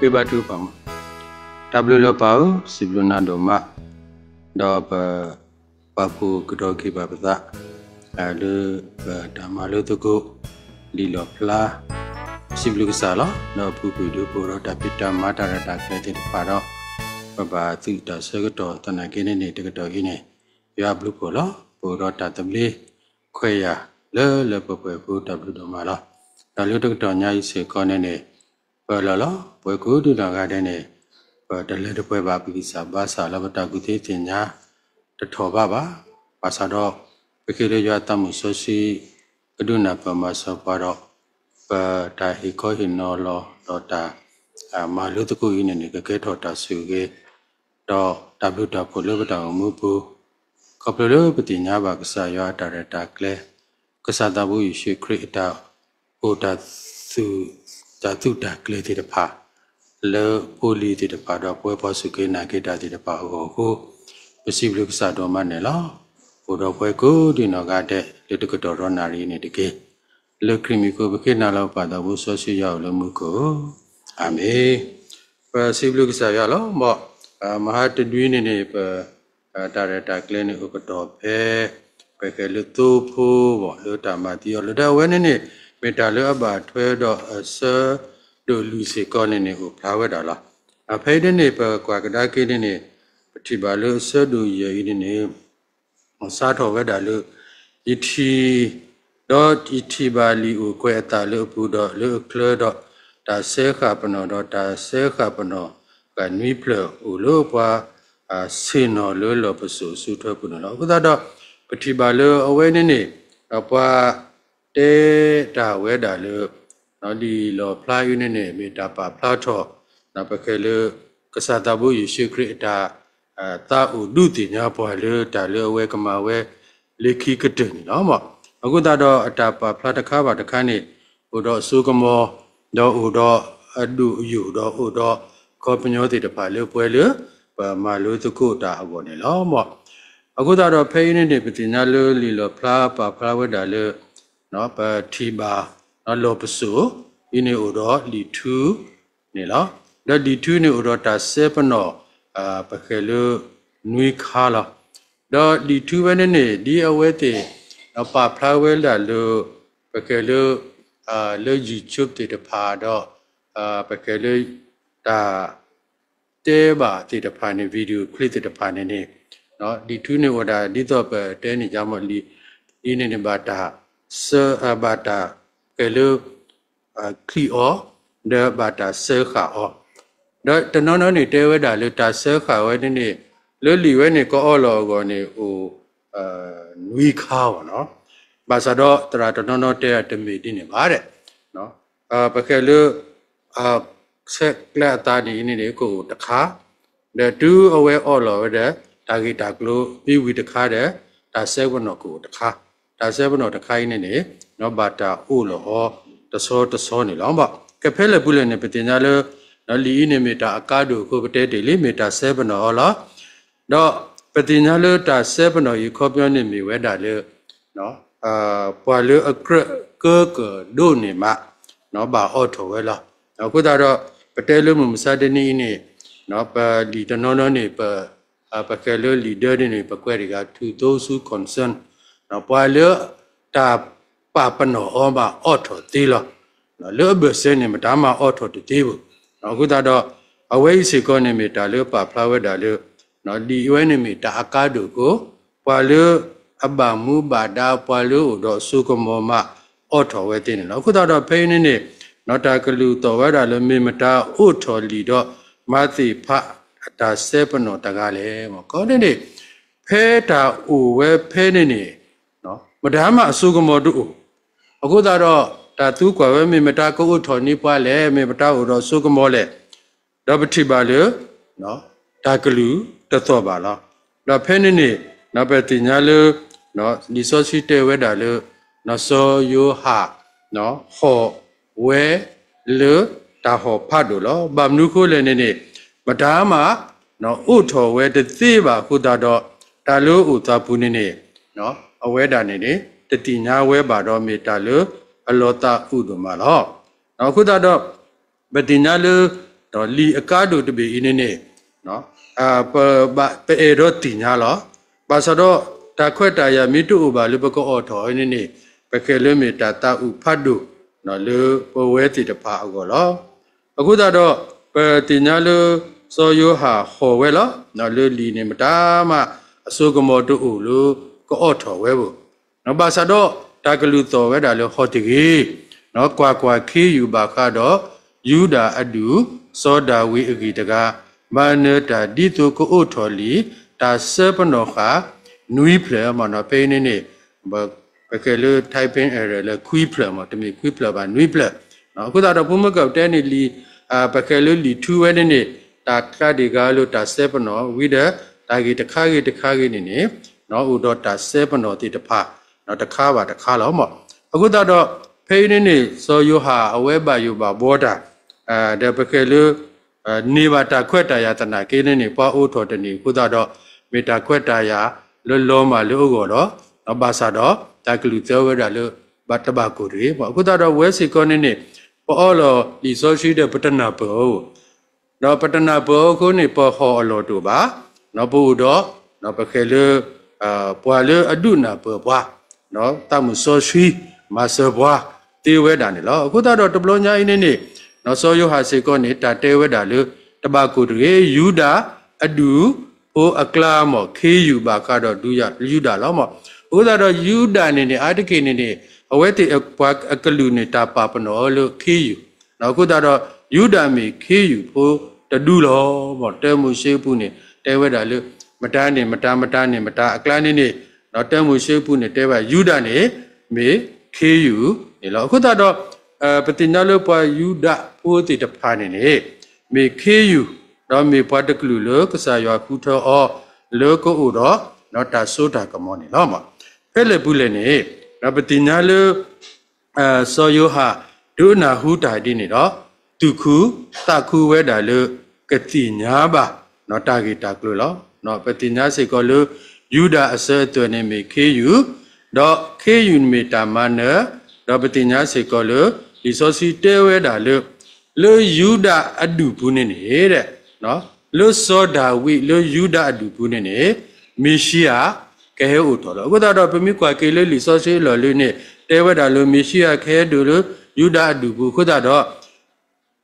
ပဘါထုကဖၣ်မး. တၢ်ဘျုးလီၤပၢ်ဧၢ, စံးဘျုးနၤဒိၣ်မး, ဒီးပ ပာ်ဖှိၣ်ကဒီးက့ၤဘၣ်ပသး လၢ ပတၢ်မၤလိသကိး လံာ်လီၣ်ဖျါ စံးဘျုးကစၢ်လီၤ. ဒီးပူၤကွံာ်ဒုးပအိၣ်ဒီးတၢ်ဖံးတၢ်မၤတၢ်ရဲၣ်တၢ်ကျဲၤသ့ၣ်တဖၣ်ဒီး ပဘၣ်သုးတၢ်ဆၢကတီၢ်သနာ်က့န့ၣ်န့ၣ် တကတီၢ်အံၤန့ၣ် ယွၤဘျုးဖှိၣ်လီၤ. ပအိၣ်ဒီးတၢ်သဘျ့ခွဲးယာ်လၢလၢပှဲၤပှဲၤအဃိ တၢ်ဘျုးဒိၣ်မးလီၤ. ဒီးလၢတကတီၢ်ညါအံၤစ့ၢ်ကီးန့ၣ်န့ၣ် ပၢၢ်လီၤလီၤ. ပှၤကိးဒံနီၢ်ဂၤဒဲးန့ၣ် ပတလၢတပှဲၤဘၣ် ပဂံၢ်စၢ်ဘါစၢ်လၢပတၢ်ကူၣ်သ့သ့ၣ်ညါ တထီၣ်ဘးဘၣ်. ဘၣ်ဆၣ်ဒီး ပဃ့လၢယွၤသးမုၢ်စီဆှံ ကဒုးနၢ်ပၢၢ်မၤစၢၤပှၤဒီး ပတၢ်ဟ့ၣ်ခီဟ့ၣ်နီၤလီၤ ဒီးတၢ် မၤလိသကိးအံၤန့ၣ်န့ၣ် ကကဲထီၣ်တၢ်ဆိၣ်ဂ့ၤ ဒီးတၢ်ဘျုးတၢ်ဖှိၣ်လၢပတၢ်အိၣ်မူပူၤ ခီဖျိလၢပသ့ၣ်ညါဘၣ်ကစၢ်ယွၤအတၢ်ရဲၣ်တၢ်ကျဲၤ, ကစၢ်သးဘိယ့ၣ်ၡူးခရံာ်အတၢ်အိၣ်တၢ် တၢ်သူၣ်တၢ်ကျဲၤသ့ၣ်တဖၣ် လၢဖိလံၤသ့ၣ်တဖၣ်ဒီးပဝဲပှၤစူၢ်က့ၤနာ်က့ၤတၢ်သ့ၣ်တဖၣ်အဂီၢ်အဃိ ပစံးဘျုးကစၢ်ဒိၣ်မးန့ၣ်လီၤ. အိၣ်ဒီးပှၤကိးဒံနီၢ်ဂၤဒဲး လၢတကတီၢ်ဒီးနၣ်ရံၣ်န့ၣ်တက့ၢ်. လၢခရံာ်မံၤအဃိ ပဃ့နၤလီၤပၢ်သးဘိစီဆှံယွၤအိၣ်လၢမူခိၣ်ဧၢ, အၤမ့ၣ်. ပစံးဘျုးကစၢ်ယွၤလီၤ. မ် မဟါတနွံန့ၣ်န့ၣ် ပ တၢ်ရဲၣ်တၢ်ကျဲၤန့ၣ်အိၣ်ကတီၢ်ဖဲ ပဃဲၤလၢသိဖိဘၣ် လၢတၢ်မၤသံအီၤလီၤ. ဒီးအဝဲန့ၣ်န့ၣ် မ့ၢ်တၢ်လၢအဘၣ်ထွဲဒီးအဆၢဒိၣ်လွံၢ်စ့ၢ်ကီးန့ၣ်န့ၣ် အိၣ်ဖျါဝဲဒၣ်လီၤ. ဖဲအံၤန့ၣ်န့ၣ် ပကွၢ်ကဒါက့ၤန့ၣ်န့ၣ် ပထံၣ်ဘၣ်လၢအဆၢဒိၣ်ယဲၢ်အံၤန့ၣ်န့ၣ် စးထီၣ်ဝဲဒၣ်လၢ ယထံၣ် ဒီးယထံၣ်ဘၣ်လံာ်အိၣ်ကွဲးအသးလၢအပူၤဒီးလၢအချၢဒီး တၢ်စဲဃာ်ပနီၣ်ဒီးတၢ်စဲဃာ်ပနီၣ်ဃာ်နွံဖျၢၣ်အိၣ်လၢပှၤ ဆ့ၣ်နီၤလၢလီၢ်ပစိာ်အစုထွဲပူၤန့ၣ်လီၤ. အဃိသတးဒီး ပထံၣ်ဘၣ်လၢအဝဲန့ၣ်န့ၣ် ပှၤတဲတၢ်ဝဲဒၣ်လၢ လံာ်လီၣ်ဖျါအံၤန့ၣ်န့ၣ် မ့ၢ်တၢ်ပာ်ဖျါထီၣ် ပဃဲၤလၢ ကစၢ်သးဘိယ့ၣ်ၡူးခရံာ်အတၢ် သးအိၣ်ဒုးသ့ၣ်ညါပှၤလၢတၢ်လၢအဝဲကမၤဝဲလၢခံကတၢၢ်န့ၣ်လီၤ. အဃိသတးဒီးအတၢ်ပာ်ဖျါတခါဘၣ်တခါန့ၣ် အိၣ်ဒီးအစိကမီၤ ဒီးအိၣ်ဒီးအဒိၣ်အယိာ် ဒီးအိၣ်ဒီးခီပညီသ့ၣ်တဖၣ်လၢပှဲၤလၢ ပမၤလိသကိးတၢ်အဂီၢ်န့ၣ်လီၤ. အဃိသတးဒီးဖဲအံၤန့ၣ်န့ၣ် ပသ့ၣ်ညါလၢလံာ်လီၣ်ဖျါပာ်ဖျါဝဲဒၣ်လၢ ပထံၣ်ဘၣ် လီၢ်ပစိာ် အံၤန့ၣ်အိၣ်ဒီးလံာ်ထူန့ၣ်လီၤ. ဒီးလံာ်ထူန့ၣ်အိၣ်ဒီးတၢ်စဲပနီၣ် ပဃဲၤလၢ နွံခါလီၤ. ဒီးလံာ်ထူဝဲန့ၣ်န့ၣ် ဒ်အဝဲသ့ၣ် ပာ်ဖျါဝဲဒၣ်လၢ ပဃဲၤလၢ လၢ YouTube သ့ၣ်တဖၣ်ဒီး ပဃဲၤလၢ တၢ် တဲဘၣ်သ့ၣ်တဖၣ်န့ၣ် video clip သ့ၣ်တဖၣ်န့ၣ်န့ၣ် လံာ်ထူန့ၣ်အိၣ်ဒၣ်ဒ်သိးပတဲန့ၣ် ယမီၢ်လံာ် အံၤန့ၣ်န့ၣ် ဘၣ်တၢ် ဘၣ်တၢ် ဃဲၤလၢ ချံးအီၤ ဒီးဘၣ်တၢ်စဲဃာ်အီၤ ဒီးတနီၤနီၤန့ၣ်တဲဝဲဒၣ်လၢတၢ်စဲဃာ်ဝဲန့ၣ်န့ၣ် လၢလံာ်ဝဲန့ၣ်ကအီၣ်လီၤအဂီၢ်န့ၣ်အိၣ် နွံခါအီၤနီၤ. ဘၣ်ဆၣ်ဒီးသရၣ်တနီၤနီၤတဲအတမ့ၢ်ဒ်န့ၣ်ဘၣ်ဒီး ပဃဲၤလၢ ဆဲးကျၢအသးန့ၣ်အံၤန့ၣ်န့ၣ် ကအိၣ်တခါ, ဒီးတုၤအဝဲအီၣ်လီၤဝဲဒီး တၢ်ဂ့ၢ်တၢ်ကျိၤမ့ၢ်ဝံၤတခါဒီး တၢ်စဲပနီၣ်ကအိၣ်တခါ, တၢ်စဲပနီၣ်တခါအံၤန့ၣ်န့ၣ် ဘၣ်တၢ်အိၣ်လီၤအီၤတဆီတဆီန့ၣ်လီၤ. ကဖဲလဲၣ်ပူၤလဲၣ်န့ၣ် ပသ့ၣ်ညါလၢ လံာ်အံၤန့ၣ်မ့ၢ်တၢ်အကါဒိၣ်အဃိ ပတဲတ့ၢ်လံ မ့ၢ်တၢ်စဲပနီၣ်အီၤလီၤ. ဒီးပသ့ၣ်ညါလၢတၢ်စဲပနီၣ်အံၤခီပညီန့ၣ်မ့ၢ်ဝဲဒၣ်လၢ ပှၤလၢအကြၢးကၢကၢဒိၣ်န့ၣ်မး ဘၣ်အိးထီၣ်ဝဲလီၤ. အဃိသတးဒီး ပတဲလၢမုၢ်မဆါတနံၤအံၤန့ၣ် ပလံာ်တနီၤနီၤန့ၣ် ပ ပဃဲၤလၢလံာ်ဒၢဒ်န့ၣ် ပကွဲးတဂၤ to those who concern ပှၤလၢတၢ်ပာ်ပနီၣ်အီၤဘၣ်အိးထီၣ်သ့လီၤ. လၢအဘၢၣ်စၢၤန့ၣ် မတၤမးအိးထီၣ်တသ့ဘၣ်. အဃိသတးဒီး အဝဲအံၤစ့ၢ်ကီးန့ၣ်မ့ၢ်တၢ်လၢပာ်ဖျါဝဲဒၣ်လၢ လံာ်အဝဲန့ၣ်မ့ၢ်တၢ်အကါဒိၣ်အဃိ ပှၤလၢအဘၣ်မူဘၣ်ဒါ ပှၤလၢအိၣ်ဒီးအစိကမီၤမး အိးထီၣ်ဝဲသ့န့ၣ်လီၤ. အဃိသတးဒီးဖဲအံၤန့ၣ်န့ၣ် တၢ်ကလုၢ်သီၣ်ဝဲဒၣ်လၢ မ့ၢ်မတၤအိးထီၣ်လံာ်ဒီးမၤသ့ၣ်ဖးအတၢ်စဲပနီၣ်တဂၤလဲၣ်. မ့ၢ်ကီးန့ၣ်န့ၣ် ဖဲတၢ်အိၣ်ဝဲဖဲန့ၣ်န့ၣ် မတၤမးအစိကမီၤတအိၣ်. အဃိသတးဒီး တၢ်သံကွၢ်ဝဲ မ့ၢ်မတၤကအိးထီၣ်န့ၢ်ပှၤလဲၣ်, မ့ၢ်မတၤအိၣ်ဒီးအစိကမီၤလဲၣ်. ဒီးပထံၣ်ဘၣ်လၢ တၢ်ကလုၢ်တသီၣ်ဘၣ်လီၤ. ဒီးဖဲန့ၣ်န့ၣ် ပသ့ၣ်ညါလၢ လံာ်စီဆှံတဲဝဲဒၣ်လၢ စီၤယိၤဟၣ် ဟီၣ်ဝဲလၢတၢ်ဟီၣ်ဖးဒိၣ်လီၤ. ဘၣ်မနုၤအဃိလဲၣ်န့ၣ်န့ၣ် မတၤမး အိးထီၣ်ဝဲတသ့ဘၣ်အဃိသတးဒီး တၢ်လၢအအိၣ်သးပူၤန့ၣ်န့ၣ် အဝဲဒၣ်န့ၣ်န့ၣ် တသ့ၣ်ညါဝဲဘၣ်ဒီး မ့ၢ်တၢ်လၢအလီၤသးအုးဒိၣ်မးလီၤ. အဃိသတးဒီး ပသ့ၣ်ညါလၢ လံာ်အကါဒိၣ်တဘ့ၣ်အံၤန့ၣ်န့ၣ် ပအဲၣ်ဒိးသ့ၣ်ညါလီၤ. ဘၣ်ဆၣ်ဒီးတၢ်ခွဲးတၢ်ယာ်မ့ၢ်တအိၣ်ဘၣ်လၢပကအီၣ်ထီၣ်အီၤန့ၣ်န့ၣ် ပဃဲၤလၢမ့ၢ်တၢ်သးအုးဖးဒိၣ် လၢပဝဲသ့ၣ်တဖၣ်အဂီၢ်လီၤ. အဃိသတးဒီး ပသ့ၣ်ညါလၢ စီၤယိၤဟၣ်ဟီၣ်ဝဲလီၤ. လၢလံာ်န့ၣ်မတၤမးအစိကမီၤတအိၣ်လၢကအီၣ်ထီၣ်ဝဲဘၣ်. ဘၣ်ဆၣ်ဒီးတၢ်ကလုၢ်သီၣ်ဝဲဒၣ်လၢဟီၣ်တဂ့ၤ, ကွၢ်ကွၢ်, ခ့ယုၢ်ဘၣ်ဃးဒီးယူဒၤအဒူၣ်, စီၤဒၤဝံးအဂံၢ်တဂၤ, မၤနၢၤတၢ်ဒ်သိးကအိးထီၣ်လံာ်တၢ်စဲပနီၣ်ဃာ်နွံဖျၢၣ်, ဖဲအံၤန့ၣ်န့ၣ် ပကဲလၢ typing error လၢခွံဖျၢၣ်မး, တမ့ၢ်ခွံဖျၢၣ်ဘၣ်, နွံဖျၢၣ်. အဃိသတးဒီး ဖိမုၣ်ကၢ်တဲန့ၣ်လံာ် ပကဲလၢလံာ်ထူဝဲန့ၣ်န့ၣ် တၢ်ကျါဒံးဂၤလၢတၢ်စဲပနီၣ်ဝံၤဒီး တၢ်ဂ့ၢ်တခါဂ့ၤတခါဂ့ၤန့ၣ်န့ၣ် အိၣ်ဒီးတၢ်စဲပနီၣ်သ့ၣ်တဖၣ် တခါဘၣ်တခါလီၤ. အဃိသတးဒီး ဖဲအံၤန့ၣ်န့ၣ် စီၤယိၤဟၣ်အဝဲဘၣ်ယိၣ်ဘၣ်ဘှီတၢ် ဒီးပကဲလၢ န့ၢ်ဘၣ်တၢ်ခွဲးတၢ်ယာ်သနာ်က့န့ၣ်န့ၣ် ပှၤအိးထီၣ်တန့ၢ်အဃိသတးဒီး မ့ၢ်တၢ်ခွဲးတၢ်ယာ်လၢလီၤမၢ်လၢအဂီၢ်ဒီး ဘၣ်ဆၣ်ဒီး တၢ်ကလုၢ်သၢဝဲဒၣ်လၢ တဘၣ်ကိၢ်တဂ့ၤ. အဃိသတးဒီး ပဝဲစ့ၢ်ကီးန့ၣ်န့ၣ် ပအီလီၤလံာ်စီဆှံဒီးပတနၢ်ပၢၢ်အီၤ ဒီးပတနၢ်ပၢၢ်အီၤအဃိန့ၣ် ပဟီၣ်အလီၢ်တအိၣ်ဘၣ်, ပအိၣ်ဒီး ပဃဲလၢ ပှၤလၢအဒုးနၢ်ပၢၢ်ပှၤ သးမုၣ်စီဆှံ မၤစၢၤပှၤသ့ဝဲဒၣ်န့ၣ်လီၤ. အဃိသတးဒီးတဘျီညါအံၤန့ၣ်န့ၣ် စီၤယိၤဟၣ်စ့ၢ်ကီးန့ၣ် တၢ်တဲဝဲဒၣ်လၢ တဘၣ်ကိၢ်တဂ့ၤ, ယူဒၤအဒူၣ်ဖိအကျါမး ခ့ယုၢ်ဘၣ်ဃးဒီးယူဒၤလီၤမး. အဃိသတးဒီးယူဒၤန့ၣ်န့ၣ် အါတက့ၢ်န့ၣ်န့ၣ် အဝဲသ့ၣ်ပှၤအကလုာ်န့ၣ် တၢ်ပာ်ပနီၣ်အီၤလၢခ့ယုၢ် အဃိသတးဒီး ယူဒၤမ့ၢ်ခ့ယုၢ်ဖိတဒူလီၤ. တၢမိၤၡ့အပူၤန့ၣ် တဲဝဲဒၣ်လၢ မတၤန့ၣ် မတၤ မတၤန့ၣ် မတၤအကျါန့ၣ်န့ၣ် တၢမိၤၡ့အပူၤန့ၣ် တဲဝဲယူဒၤန့ၣ် မ့ၢ်ခ့ယုၢ်န့ၣ်လီၤ. အဃိသတးဒီး ပသ့ၣ်ညါလၢပှၤယူဒၤဖိသ့ၣ်တဖၣ်န့ၣ်န့ၣ် မ့ၢ်ခ့ယုၢ် ဒီးမ့ၢ်ပှၤတကလုာ်လၢကစၢ်ယွၤဃုထၢအီၤ လၢကအိၣ်ဒီးတၢ်စိတၢ်ကမီၤန့ၣ်လီၤ. ဖဲလဲၣ်ပူၤလဲၣ်န့ၣ် ပသ့ၣ်ညါလၢ စီၤယိၤဟၣ်ဒိကနၢ်ဟူတၢ်ဒ်န့ၣ်ဒီး သူၣ်ခုသးခုဝဲဒၣ်လၢကသ့ၣ်ညါဘၣ် တၢ်ဂ့ၢ်တၢ်ကျိၤလီၤ. ပသ့ၣ်ညါစ့ၢ်ကီးလၢ ယူဒၤအစၢၤအသွဲၣ်န့ၣ်မ့ၢ်ခ့ယုၢ်, ဒီးခ့ယုၢ်မ့ၢ်တၢ်မၤနၢၤ, ဒီးပသ့ၣ်ညါစ့ၢ်ကီးလၢ လံာ်စီဆှံတဲဝဲဒၣ်လၢ လၢယူဒၤအဒူၣ်ပူၤန့ၣ်န့ၣ် လၢစီၤဒၤဝံးလၢယူဒၤအဒူၣ်ပူၤန့ၣ်န့ၣ် မ့ၤၡံအၤကဟဲအိၣ်ထီၣ်လီၤ. အဃိသတးဒီး ပမ့ၢ်ကွၢ်က့ၤလၢလံာ်စီဆှံအလီၢ်လံၤန့ၣ် တဲဝဲဒၣ်လၢမ့ၤၡံအၤကဟဲဒိၣ်လၢယူဒၤအဒူၣ်ပူၤအဃိသတး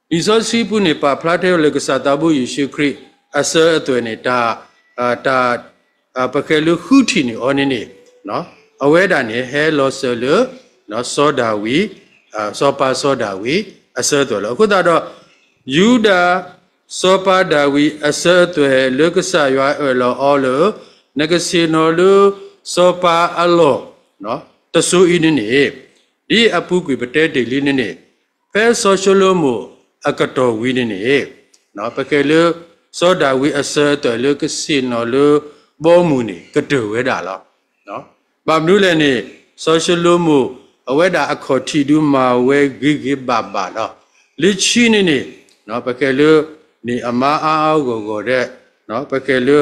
ဒီး လံာ်စီဆှံပူၤန့ၣ် ပာ်ဖျါထဲလၢကစၢ်သးဘိယ့ၣ်ၡူးခရံာ်အစၢၤအသွဲၣ်န့ၣ် တၢ် တၢ် ပကဲလၢဃုထံၣ်န့ၢ်အီၤန့ၣ်န့ၣ် အဝဲဒၣ်န့ၣ် ဟဲလီၤစၢၤလၢ စီၤဒၤဝံး စီၤပၤစီၤဒၤဝံးအစၢၤအသွဲၣ်လီၤ. အဃိသတးဒီး ယူဒၤ စီၤပၤဒၤဝံးအစၢၤအသွဲၣ်လၢကစၢ်ယွၤအၢၣ်လီၤအီၤလၢ နကဆ့ၣ်နီၤလၢစီၤပၤအလီၢ် တစိၤအံၤန့ၣ်န့ၣ် ဒ်အပူၤကွံာ်ပတဲတ့ၢ်လံန့ၣ်န့ၣ် ဖဲစီၤၡလိၤမိၣ်အကတီၢ်ဝံၤန့ၣ်န့ၣ် ပကဲလၢ စီၤဒၤဝံးအစၢၤအသွဲၣ်လၢကဆ့ၣ်နီၤလၢဘီမုၢ်န့ၣ် ကတၢၢ်ဝဲဒၣ်လီၤ. ဘၣ်မနုၤလဲၣ်န့ၣ် စီၤၡလိၤမိၣ် အဝဲဒၣ်အခီၣ်ထံးဒုးမၤဝဲဂ့ၤဂ့ၤဘၣ်ဘၣ်လီၤ. လၢခံန့ၣ်န့ၣ် ပကဲလၢ န့ၣ်အမါအါအါဂီၢ်ဂီၢ်ဒီး ပကဲလၢ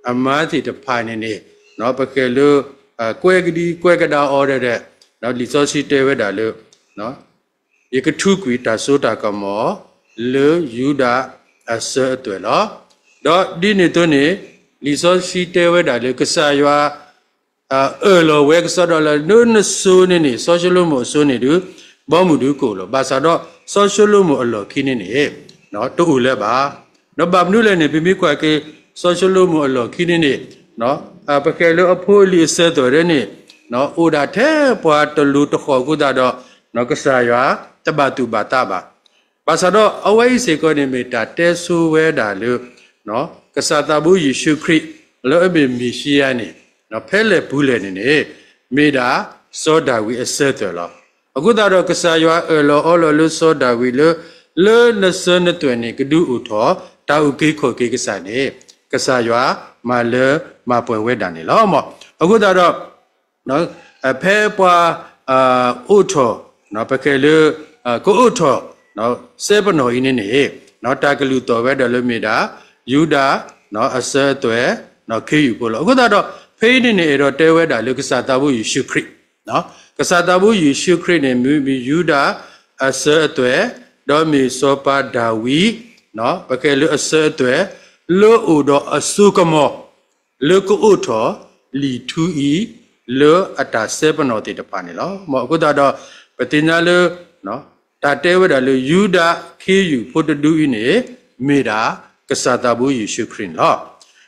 အမါသ့ၣ်တဖၣ်န့ၣ်န့ၣ် ပကဲလၢ ကွဲကဒံကွဲကဒါအီၤဒီး လံာ်စီဆှံတဲဝဲဒၣ်လၢ ယကထူးကွံာ်တၢ်စိတၢ်ကမီၤ လၢယူဒၤအစၢၤအသွဲၣ်လီၤ. ဒီးဒ်န့ၣ်အသိးန့ၣ် လံာ်စီဆှံတဲဝဲဒၣ်လၢကစၢ်ယွၤ အၢၣ်လီၤဝဲကစီဒီလၢ လၢနစိၤန့ၣ်န့ၣ် စီၤၡလိၤမိၣ်အစိၤန့ၣ်ဒုး ဘီမုၢ်ဒုးကအိၣ်လီၤ. ဘၣ်ဆၣ်ဒီး စီၤၡလိၤမိၣ်အလီၢ်ခံန့ၣ်န့ၣ် တအိၣ်လၢၤဘၣ်. ဒီးဘၣ်မနုၤလဲၣ်န့ၣ် ပမ့ၢ်ကွၢ်က့ၤ စီၤၡလိၤမိၣ်အလီၢ်ခံန့ၣ်န့ၣ် ပကဲလၢအဖိအလံၤအစၢၤအသွဲၣ်ဒၣ်န့ၣ် အိၣ်ဒၣ်ထဲပှၤတလူၤတဃီၣ်အဃိသတးဒီး ကစၢ်ယွၤတဘၣ်သူၣ်ဘၣ်သးဘၣ်. ဘၣ်ဆၣ်ဒီးအဝဲအံၤစ့ၢ်ကီးန့ၣ် မ့ၢ်တၢ်တဲဆိဝဲဒၣ်လၢ ကစၢ်သးဘိယ့ၣ်ၡူးခရံာ် လၢအမ့ၢ်မ့ၤၡံအၤန့ၣ် ဖဲလဲၣ်ပူၤလဲၣ်န့ၣ်န့ၣ် မ့ၢ်ဒၣ်စီၤဒၤဝံးအစၢၤအသွဲၣ်လီၤ. အဃိသတးဒီး ကစၢ်ယွၤအၢၣ်လီၤအီလီၤလၢစီၤဒၤဝံးလၢ လၢနစၢၤနသွဲၣ်န့ၣ် ကဒုးအိၣ်ထီၣ် တၢ်အုၣ်က့ၤခီၣ်က့ၤကစၢ်န့ၣ် ကစၢ်ယွၤမၤလၢမၤပှဲၤဝဲဒၣ်န့ၣ်လီၤ. အဃိသတးဒီး ဖဲပှၤ အိးထီၣ် ပကဲလၢ ကအိးထီၣ် စဲပနီၣ်အံၤန့ၣ်န့ၣ် တၢ်ကလုၢ်သီၣ်ဝဲဒၣ်လၢမ့ၢ်ဒၣ် ယူဒၤ အစၢၤအသွဲၣ် ခ့ယုၢ်ဖိလီၤ. အဃိသတးဒီး ဖဲအံၤန့ၣ်န့ၣ် အဲၣ်ဒိးတဲဝဲဒၣ်လၢကစၢ်သးဘိယ့ၣ်ၡူးခရံာ် ကစၢ်သးဘိယ့ၣ်ၡူးခရံာ်န့ၣ် မ့ၢ်ယူဒၤအစၢၤအသွဲၣ် ဒီးမ့ၢ်စီၤပၤဒၤဝံး ပကဲလၢအဆၢအသွဲၣ် လၢအိၣ်ဒီးအစိကမီၤ လၢကအိးထီၣ်လံာ်ထူအံၤ လၢအတၢ်စဲပနီၣ်သ့ၣ်တဖၣ်န့ၣ်လီၤ. အဃိသတးဒီး ပသ့ၣ်ညါလၢ တၢ်တဲဝဲဒၣ်လၢယူဒၤခ့ယုၢ်ဖိတဒူအံၤန့ၣ် မ့ၢ်ဒၣ်ကစၢ်သးဘိယ့ၣ်ၡူးခရံာ်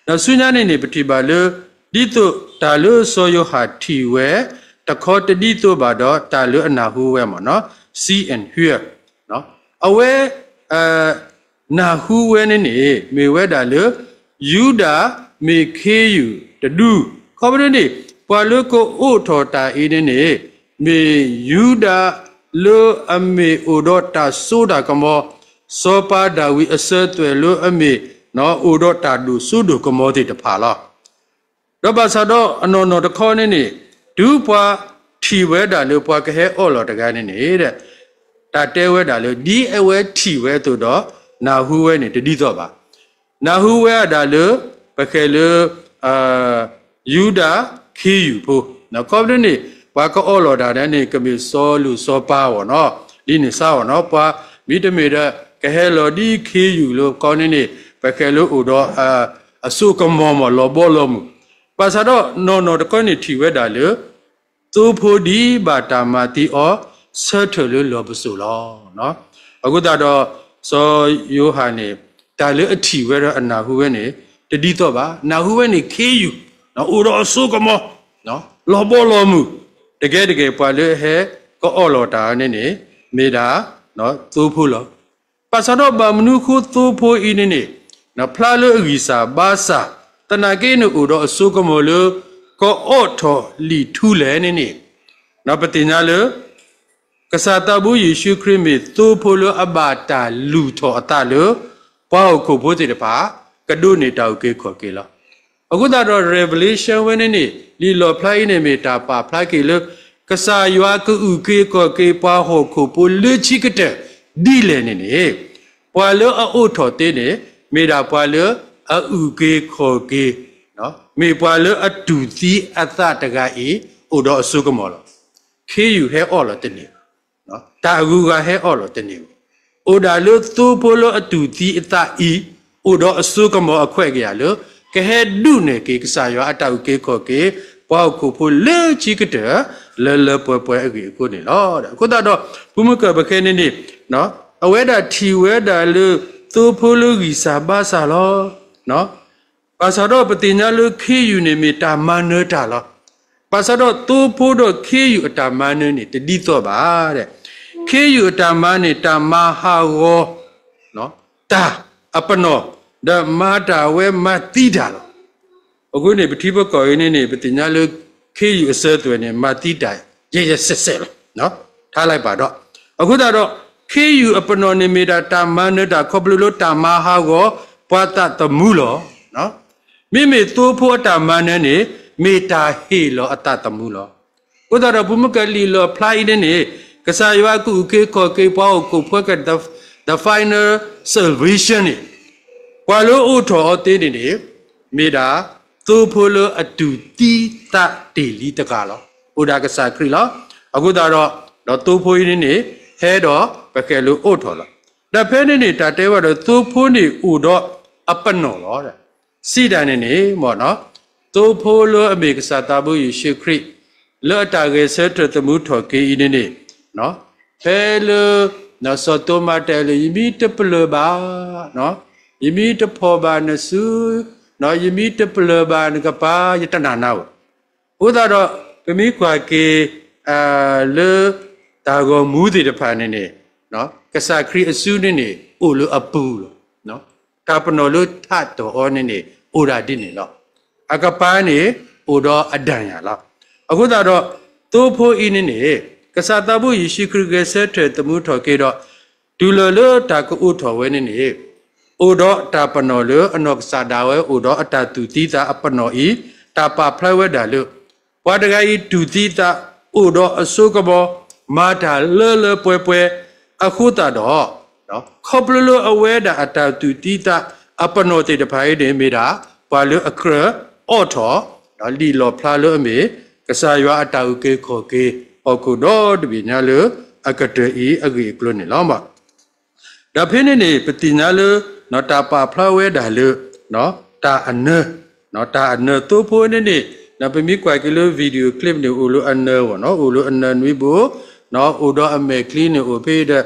န့ၣ်လီၤ. ဒီးဆူညါန့ၣ်န့ၣ် ပထံၣ်ဘၣ်လၢ ဒ်သိးတၢ်လၢစီၤယိၤဟၣ်ထံၣ်ဝဲ တခီတဒ်သိးဘၣ်ဒီးတၢ်လၢအနၢ်ဟူဝဲမ့ၢ်နီၤ see and hear အဝဲ နၢ်ဟူဝဲန့ၣ်န့ၣ် မ့ၢ်ဝဲဒၣ်လၢ ယူဒၤမ့ၢ်ခ့ယုၢ်တဒူ, ခီဖျိန့ၣ် ပှၤလၢကအိးထီၣ်တၢ်အံၤန့ၣ်န့ၣ် မ့ၢ်ယူဒၤလၢအမ့ၢ်အိၣ်ဒီးတၢ်စိတၢ်ကမီၤ, စီၤပၤဒၤဝံးအဆၢသွဲၣ်လၢအမ့ၢ် အိၣ်ဒီးတၢ်ဒိၣ်စိဒိၣ်ကမီၤသ့ၣ်တဖၣ်လီၤ. ဒီးဘၣ်ဆၣ်ဒီးအနီၢ်နီၢ်တခီန့ၣ်န့ၣ် တုၤပှၤထံၣ်ဝဲဒၣ်လၢပှၤကဟဲအၢၣ်လီၤတဂၤန့ၣ်န့ၣ် တၢ်တဲဝဲဒၣ်လၢ ဒ်အဝဲထံၣ်ဝဲအသိးဒီး နၢ်ဟူဝဲန့ၣ်တဒ်သိးဘၣ်. နၢ်ဟူဝဲဒၣ်လၢ ပဃဲၤလၢ ယူဒၤခ့ယုၢ်ဖိ, ခီဖျိန့ၣ် ပှၤကအၢၣ်လီၤတၢ်န့ၣ်န့ၣ် ကမ့ၢ်စီၤလူၢ်စီၤပၤအဂီၢ်နီၤ, ဒ်န့ၣ်စါအဂီၢ်နီၤ, ပှၤမ့တမ့ၢ်ဒီး ကဟဲလီၤဒ်ခ့ယုၢ်လၢကီန့ၣ်န့ၣ် ပဃဲၤလၢအိၣ်ဒီး အစိကမီၤမ့ၢ်လီၤဘီလီၤမုၢ်. ဘၣ်ဆၣ်ဒီးနီၢ်နီၢ်တခီန့ၣ်ထံၣ်ဝဲဒၣ်လၢ သိဖိဒ်ဘၣ်တၢ်မၤသံအီၤ ဆၢထၢၣ်လၢလီၢ်ပစိာ်လီၤ. အဃိသတးဒီး စီၤယိၤဟၣ်န့ၣ် တၢ်လၢအထံၣ်ဝဲဒီးအနၢ်ဟူဝဲန့ၣ် တဒ်သိးဘၣ်. နၢ်ဟူဝဲန့ၣ်ခ့ယုၢ် အိၣ်ဒီးအစိကမီၤ လီၤဘီလီၤမုၢ်, တကဲတကဲ ပှၤလၢအဟဲကအၢၣ်လီၤတၢ်န့ၣ်န့ၣ် မ့ၢ်ဒၣ် သိဖိလီၤ. ဘၣ်ဆၣ်ဒီးဘၣ်မနုၤဃိသိဖိအံၤန့ၣ်န့ၣ် ဖျါလၢအဂံၢ်စၢ်ဘါစၢ် သနာ်က့န့ၣ် အိၣ်ဒီးအစိကမီၤလၢ ကအီးထီၣ်လံာ်ထူလဲၣ်န့ၣ်န့ၣ် ပသ့ၣ်ညါလၢ ကစၢ်သးဘိယ့ၣ်ၡူးခရံာ်မ့ၢ်သိဖိလၢအဘၣ်တၢ်လုၢ်ထီၣ်အသး လၢပှၤဟီၣ်ခိၣ်ဖိသ့ၣ်တဖၣ် ကဒိးန့ၢ်တၢ်အုၣ်က့ၤခီၣ်က့ၤလီၤ. အဃိသတးဒီး Revelation ဝဲန့ၣ်န့ၣ် လံာ်လီၣ်ဖျါအံၤန့ၣ်မ့ၢ်တၢ်ပာ်ဖျါက့ၤလၢ ကစၢ်ယွၤကအုၣ်က့ၤခီၣ်က့ၤပှၤဟီၣ်ခိၣ်ဖိလၢခံကတၢၢ်ဒ်လဲၣ်န့ၣ်န့ၣ် ပှၤလၢအအိးထီၣ်သ့န့ၣ် မ့ၢ်ဒၣ်ပှၤလၢအအုၣ်က့ၤခီၣ်က့ၤ မ့ၢ်ပှၤလၢအတူၢ်သံအသးတဂၤအံၤ အိၣ်ဒီးအစိကမီၤလီၤ. ခ့ယုၢ်ဟဲအီၣ်လီၤတန့ၢ်ဘၣ်. တၢ်အဂုၤအဂၤဟဲအီၣ်လီၤတန့ၢ်ဘၣ်. အိၣ်ဒၣ်လၢသိဖိလၢအတူၢ်သံအသးအံၤ အိၣ်ဒီးအစိကမီၤအခွဲးကယၤလၢ ကဟဲဒုးနဲၣ်က့ၤကစၢ်ယွၤအတၢ်အုၣ်က့ၤခီၣ်က့ၤ ပှၤဟီၣ်ခိၣ်ဖိလၢခံကတၢၢ် လၢလၢပှဲၤပှဲၤအဂ့ၢ်အကျိၤန့ၣ်လီၤ. အဃိသတးဒီး ဖိမုၣ်ကၢၢ်ပဃဲန့ၣ်န့ၣ် အဝဲဒၣ်ထံၣ်ဝဲဒၣ်လၢ သိဖိလၢဂံၢ်စၢ်ဘါစၢ်လီၤ. ဘၣ်ဆၣ်ဒီးပသ့ၣ်ညါလၢခ့ယုၢ်န့ၣ်မ့ၢ်တၢ်မၤနၢၤတၢ်လီၤ. ဘၣ်ဆၣ်ဒီးသိဖိဒီးခ့ယုၢ်အတၢ်မၤနၢၤန့ၣ် တဒ်သိးဘၣ်. ခ့ယုၢ်အတၢ်မၤန့ၣ် တၢ်မၤဟးဂီၤ တၢ်အပနီၣ် ဒီးမၤတၢ်ဝဲမၤသံတၢ်လီၤ. အဃိန့ၣ် ပထံပကီၢ်အံၤန့ၣ်န့ၣ် ပသ့ၣ်ညါလၢ ခ့ယုၢ်အစၢၤသွဲၣ်န့ၣ် မၤသံတၢ် ယဲၢ်ယဲၢ်စဲးစဲးလီၤ. ထါလၢပာ်ဒီး အဃိသတးဒီး ခ့ယုၢ်အပနီၣ်န့ၣ်မ့ၢ်ဒၣ်တၢ်မၤနၢၤတၢ်ခီဖျိလၢတၢ်မၤဟးဂီၤ ပှၤသးသမူလီၤ. မ့မ့ၢ်သိဖိအတၢ်မၤနၢၤန့ၣ် မ့ၢ်တၢ်ဟ့ၣ်လီၤအသးသမူလီၤ. အဃိသတးဒီး ဖိမုၣ်ကၢၢ်လံာ်လီၣ်ဖျါအံၤန့ၣ်န့ၣ် ကစၢ်ယွၤကအုၣ်က့ၤခီၣ်က့ၤပှၤဟီၣ်ခိၣ်ဖိက the, the final salvation န့ၣ် ပှၤလၢအအိးထီၣ်အီၤသ့န့ၣ်န့ၣ် မ့ၢ်ဒၣ်သိဖိလၢအတူၢ်သံသးတ့ၢ်လံတဂၤလီၤ. အိၣ်ဒၣ်ကစၢ်ခရံာ်လီၤ. အဃိသတးဒီး ဒီးသိဖိအံၤန့ၣ်န့ၣ် ဟဲဒီးပဃဲၤလၢအိးထီၣ်လီၤ. ဒီးဖဲန့ၣ်န့ၣ် တၢ်တဲဝဲဒီးသိဖိန့ၣ်အိၣ်ဒီးအပနီၣ်လီၤ. စံးတၢ်န့ၣ်န့ၣ် သိဖိလၢအမ့ၢ်ကစၢ်သးဘိယ့ၣ်ၡူးခရံာ် လၢအတၢ်ဂဲၤဆၢထၢၣ်သမူထီၣ်က့ၤအံၤန့ၣ်န့ၣ် ဖဲလၢ စီၤသိမးတဲလၢ ယမံတပလၢၢ်ဘၣ်, ယမံတဖီၣ်ဘၣ်နစု, ယမံတပလၢၢ်ဘၣ်နကပၤ ယတနာ်နၤဘၣ်. အဃိသတးဒီး ပမ့ၢ်ကွၢ်က့ၤ လၢ တၢ်ဂီၤမူသ့ၣ်တဖၣ်န့ၣ်န့ၣ် ကစၢ်ခရံာ်အစုန့ၣ်န့ၣ် အိၣ်လၢအပူၤလီၤ. တၢ်ပနီၣ်လၢထးတီၢ်အီၤန့ၣ်န့ၣ် အိၣ်ဒၣ်ဒ်န့ၣ်လီၤ. အကပၤန့ၣ် အိၣ်ဒီးအဒၣ်ယၤလီၤ. အဃိသတးဒီး သိဖိအံၤန့ၣ်န့ၣ် ကစၢ်သးဘိယ့ၣ်ၡူးခရံာ်ဂဲၤဆၢထၢၣ်သမူထီၣ်က့ၤဒီး တုၤလၢာ်လၢတၢ်ကအိးထီၣ်ဝဲန့ၣ်န့ၣ် အိၣ်ဒီးတၢ်ပနီၣ်လၢအနီၢ်ကစၢ်ဒၣ်ဝဲအိၣ်ဒီးအတၢ်တူၢ်သံသးအပနီၣ်အံၤ တၢ်ပာ်ဖျါဝဲဒၣ်လၢ ပှၤတဂၤအံၤတူၢ်သံသး အိၣ်ဒီးအစိကမီၤ မၤတၢ်လၢလၢပှဲၤပှဲၤ အဃိသတးဒီး ခီဖျိလၢအဝဲဒၣ်အတၢ်တူၢ်သံသးအပနီၣ်သ့ၣ်တဖၣ်အံၤန့ၣ် မ့ၢ်ဒၣ် ပှၤလၢအကြၢးအိးထီၣ် လံာ်လီၣ်ဖျါလၢအမ့ၢ် ကစၢ်ယွၤအတၢ်အုၣ်က့ၤခီၣ်က့ၤ ဟီၣ်ခိၣ်ဒီတဘ့ၣ်ညါလၢအကတၢၢ်အံၤအဂ့ၢ်အကျိၤန့ၣ်လီၤ. ဒီးဖဲန့ၣ်န့ၣ် ပသ့ၣ်ညါလၢ တၢ်ပာ်ဖျါဝဲဒၣ်လၢ တၢ်အနၢၤ, တၢ်အနၢၤ သိဖိန့ၣ်န့ၣ် ပမ့ၢ်ကွၢ်က့ၤလၢ video clip န့ၣ် အိၣ်လၢအနၢၤဝဲနီၤ, အိၣ်လၢအနၢၤနွံဘိ, အိၣ်ဒီးအမဲာ်ချံန့ၣ် အိၣ်ဖဲဒီး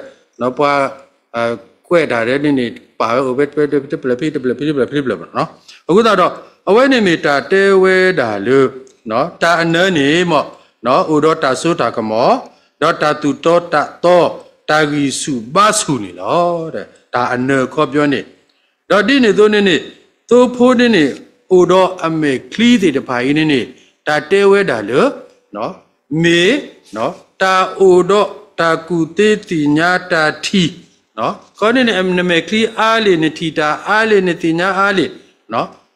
ပှၤ ကွဲးတၢ်ဒ်န့ၣ်န့ၣ် ပာ်ဝဲအိၣ်ဖဲတဖျၢၣ်ဖဲတဖျၢၣ်ဖဲတဖျၢၣ်ဖဲတဖျၢၣ်ဖဲတဖျၢၣ်ဖဲတဖျၢၣ်နီၤ. အဃိသတးဒီး အဝဲန့ၣ်မ့ၢ်တၢ်တဲဝဲဒၣ်လၢ တၢ်အနၢၤန့ၣ်မ့ၢ် အိၣ်ဒီးတၢ်စိတၢ်ကမီၤ, ဒီးတၢ်သူၣ်တီသးတီ, တၢ်ဂံၢ်ဆူၣ်ဘါဆူၣ်န့ၣ်လီၤ. တၢ်အနၢၤခီပညီန့ၣ် ဒီးဒ်န့ၣ်အသိးန့ၣ်န့ၣ် သိဖိန့ၣ်န့ၣ် အိၣ်ဒီးအမဲာ်ချံသ့ၣ်တဖၣ်အံၤန့ၣ်န့ၣ် တၢ်တဲဝဲဒၣ်လၢ မ့ၢ် တၢ်အိၣ်ဒီးတၢ်ကူၣ်သ့သ့ၣ်ညါတၢ်ထံၣ်, ခီန့ၣ်န့ၣ် နမဲာ်ချံအါလံ, နထံၣ်တၢ်အါလံ, နသ့ၣ်ညါအါလံ,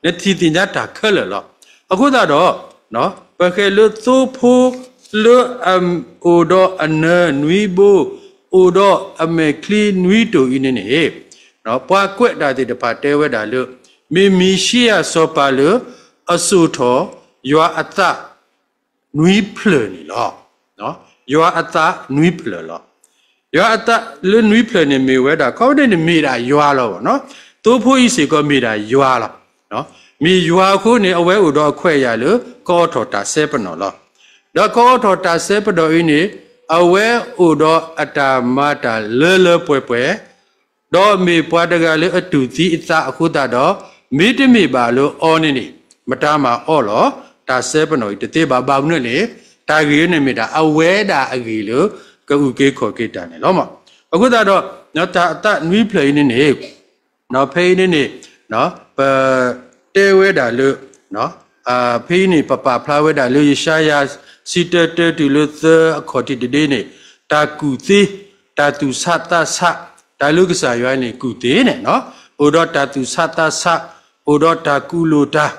နထံၣ်သ့ၣ်ညါတၢ်ခဲလၢာ်လီၤ. အဃိသတးဒီး ပဃဲၤလၢသိဖိလၢအအိၣ်ဒီးအနၢၤနွံဘိ, အိၣ်ဒီးအမဲာ်ချံနွံတိၢ်အံၤန့ၣ်န့ၣ် ပှၤကွဲးတၢ်သ့ၣ်တဖၣ်တဲဝဲဒၣ်လၢ မ့ၢ်မ့ၣ်ၡံအၤစီၤပၤလၢ အစိာ်ထီၣ်ယွၤအသး နွံဖျၢၣ်န့ၣ်လီၤ. ယွၤအသးနွံဖျၢၣ်လီၤ. ယွၤအသးလၢနွံဖျၢၣ်န့ၣ်မ့ၢ်ဝဲဒၣ် ခီဖျိန့ၣ်မ့ၢ်ဒၣ်ယွၤလီၤနီၤ. သိဖိအံၤစ့ၢ်ကီးမ့ၢ်ဒၣ်ယွၤလီၤ. မ့ၢ်ယွၤအဃိန့ၣ် အဝဲအိၣ်ဒီးအခွဲးအယာ်လၢ ကအီၣ်ထီၣ်တၢ်စဲပနီၣ်လီၤ. ဒီးကအီၣ်ထီၣ်တၢ်စဲပနီၣ်အံၤန့ၣ် အဝဲအိၣ်ဒီးအတၢ်မၤတၢ်လၢလၢပှဲၤပှဲၤ ဒီးမ့ၢ်ပှၤတဂၤလၢအတူၢ်သံအသးအဃိသတးဒီး မ့တမ့ၢ်ဘၣ်လၢအီၤန့ၣ်န့ၣ် မတၤမၤအီၣ်လီၤ တၢ်စဲပနီၣ်အံၤတသ့ဘၣ်. ဘၣ်မနုၤလဲၣ်, တၢ်ဂ့ၢ်န့ၣ်မ့ၢ်ဒၣ် အဝဲဒၣ်အဂ့ၢ်လၢ ကအုၣ်က့ၤခီၣ်က့ၤတၢ်န့ၣ်လီၤ. အဃိသတးဒီး တၢ်အသးနွံဖျၢၣ်အံၤန့ၣ်န့ၣ် ဖဲအံၤန့ၣ်န့ၣ် ပတဲဝဲဒၣ်လၢ ဖဲအံၤန့ၣ် ပပာ်ဖျါဝဲဒၣ်လၢယၡါယၤ ဆံတၢတၢတုၤလၢသၢအခီၣ်ထံးတဒ့န့ၣ် တၢ်ကူၣ်သ့, တၢ်သူၣ်ဆးသးဆး, တၢ်လၢကစၢ်ယွၤန့ၣ်ကူၣ်သ့န့ၣ် အိၣ်ဒီးတၢ်သူၣ်ဆးသးဆး, အိၣ်ဒီးတၢ်ကူၣ်လိာ်တၢ်,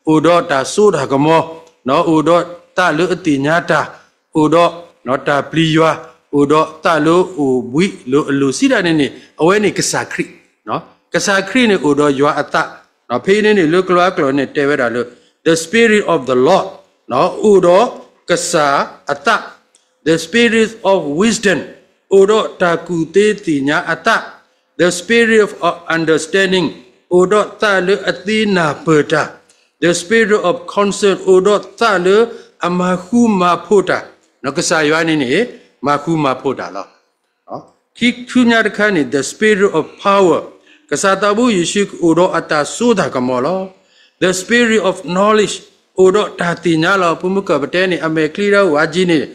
အိၣ်ဒီးတၢ်စိတၢ်ကမီၤ, အိၣ်ဒီးသးလၢအသ့ၣ်ညါတၢ်, အိၣ်ဒီးတၢ်ပျံၤယွၤ, အိၣ်ဒီးသးလၢအိၣ်ဘှံးလၢအလိၤစံးဒၣ်န့ၣ်န့ၣ် အဝဲန့ၣ်ကစၢ်ခရံာ် ကစၢ်ခရံာ်န့ၣ်အိၣ်ဒီးယွၤအသး, ဖဲအံၤန့ၣ်န့ၣ် လၢကျိၤအကျိၤန့ၣ်တဲဝဲဒၣ်လၢ the Spirit of the Lord အိၣ်ဒီးကစၢ်အသး, the Spirit of wisdom အိၣ်ဒီးတၢ်ကူၣ်သ့သ့ၣ်ညါအသး, the Spirit of understanding အိၣ်ဒီးသးလၢအသ့နၢ်ပၢၢ်တၢ်, the Spirit of counsel အိၣ်ဒီးသးလၢအမၤဃူမၤဖိးတၢ်, ကစၢ်ယွၤန့ၣ်န့ၣ် မၤဃူမၤဖိးတၢ်လီၤ. ခံဆူညါတခါန့ၣ် the Spirit of power ကစၢ်သးဘိယ့ၣ်ၡူးအိၣ်ဒီးအတၢ်စိတၢ်ကမီၤလီၤ. the Spirit of knowledge အိၣ်ဒီးတၢ်သ့ၣ်ညါလီၤ. ပမ့ၢ်ကပတဲန့ၣ် အမဲာ်ချံဒီးဝဲကံန့ၣ်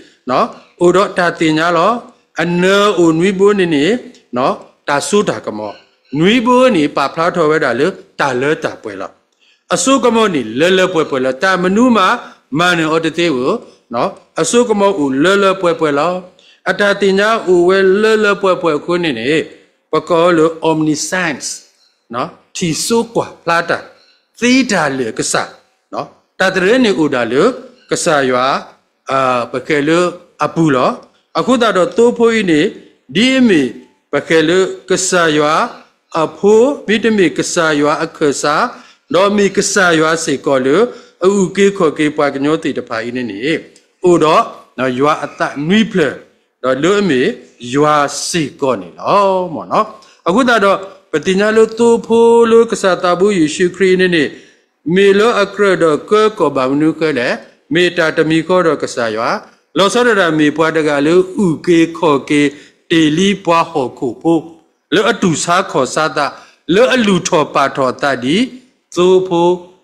အိၣ်ဒီးတၢ်သ့ၣ်ညါလီၤ. အနၢၤအိၣ်နွံဘိန့ၣ်န့ၣ် တၢ်စိတၢ်ကမီၤ, နွံဘိန့ၣ် ပာ်ဖျါထီၣ်ဝဲဒၣ်လၢတၢ်လၢတၢ်ပှဲၤလီၤ. အစိကမီၤန့ၣ် လၢလၢပှဲၤပှဲၤလီၤ. တၢ်မနုၤမး မၤနၢၤအီၤတသ့ဧိၤ, အစိကမီၤအိၣ်လၢလၢပှဲၤပှဲၤလီၤ. အတၢ်သ့ၣ်ညါအိၣ်ဝဲလၢလၢပှဲၤပှဲၤအဃိန့ၣ်န့ၣ် ပကိးလၢ omniscience ထံၣ်စိကွၢ်ဖျါတၢ်, သ့တၢ်လၢာ်ကစၢ်, တၢ်တရၢန့ၣ်အိၣ်ဒၣ်လၢ ကစၢ်ယွၤ ပဃဲၤလၢအပူၤလီၤ. အဃိသတးဒီးသိဖိအံၤန့ၣ် ဒ်အမ့ၢ်ပဃဲၤလၢကစၢ်ယွၤအဖိ, မ့တမ့ၢ်ကစၢ်ယွၤအခၢၣ်စး, ဒီးမ့ၢ်ကစၢ်ယွၤစ့ၢ်ကီးလၢ အအုၣ်က့ၤခီၣ်က့ၤပှၤကညီသ့ၣ်တဖၣ်အံၤန့ၣ်န့ၣ် အိၣ်ဒီးယွၤအသးနွံဖျၢၣ်, ဒီးလၢအမ့ၢ်ယွၤစ့ၢ်ကီးန့ၣ်လီၤ. အဃိသတးဒီး ပသ့ၣ်ညါလၢသိဖိလၢကစၢ်သးဘိယ့ၣ်ၡူးခရံာ်အံၤန့ၣ်န့ၣ် မ့ၢ်လၢအကြၢးဒီးကၢကီၢ်ဘၣ်မနုၤဃိလဲၣ်, မ့ၢ်တၢ်တမံၤဃီဒီးကစၢ်ယွၤ, လီၤဆီဒၣ်တၢ်မ့ၢ်ပှၤတဂၤလၢအုၣ်က့ၤခီၣ်က့ၤတ့ၢ်လံပှၤဟီၣ်ခိၣ်ဖိ, လၢအတူၢ်ဆါခီၣ်ဆါသး, လၢအလူၤထီၣ်ပာ်ထီၣ်အသးဒ်သိဖိ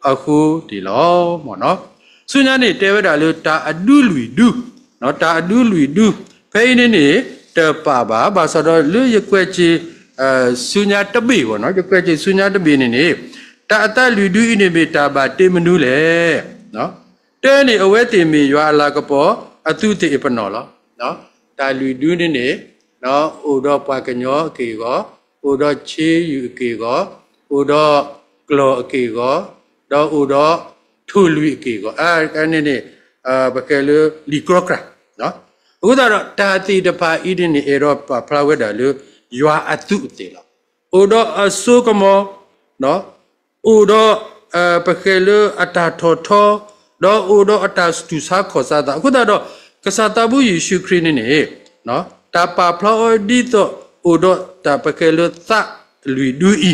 အဃိန့ၣ်လီၤ. ဆူညါန့ၣ်တဲဝဲဒၣ်လၢတၢ်အဒုလွံၢ်ဒု, တၢ်အဒုလွံၢ်ဒု, ဖဲအံၤန့ၣ်န့ၣ် တပာ်ဘၣ်, ဘၣ်ဆၣ်ဒီးလၢယကွဲးစ့ၢ် ဆူညါတဘ့ၣ်ဘၣ်နီၤ, ယကွဲးစ့ၢ်ဆူညါတဘ့ၣ်န့ၣ်န့ၣ် တၢ်အသးလွံၢ်ဒုအံၤန့ၣ်မ့ၢ်တၢ်ဘၣ်တ့မနုၤလဲၣ်. တၢန့ၣ် အဝဲသ့ၣ်မ့ၢ်ယွၤအလၤကပီၤ အသူးသ့ၣ်အပနီၣ်လီၤ. တၢ်လွံၢ်ဒုန့ၣ်န့ၣ် အိၣ်ဒီးပှၤကညီအက့ၢ်အဂီၤ, အိၣ်ဒီးဆ့ယုၢ်အက့ၢ်အဂီၤ, အိၣ်ဒီးကျီၢ်အက့ၢ်အဂီၤ, ဒီးအိၣ်ဒီးထိၣ်လွံၢ်အက့ၢ်အဂီၤ, အန့ၣ်န့ၣ် ပဃဲၤလၢလံာ်ကြီကြၢ် အဃိသတးဒီး တၢ်သ့ၣ်တဖၣ်အံၤန့ၣ်န့ၣ် အဲၣ်ဒိးပာ်ဖျါဝဲဒၣ်လၢ ယွၤအသူးအသ့ၣ်လီၤ. အိၣ်ဒီးအစိကမီၤ, အိၣ်ဒီး ပဃဲၤလၢအတၢ်ထီၣ်ထီ, ဒီးအိၣ်ဒီးအတၢ်တူၢ်ဆါခီၣ်ဆါသး, အဃိသတးဒီး ကစၢ်သးဘိယ့ၣ်ၡူးခရံာ်န့ၣ်န့ၣ် တၢ်ပာ်ဖျါအီၤဒ်သိး အိၣ်ဒီးတၢ်ပကဲလၢသးလွံၢ်ဒူအံ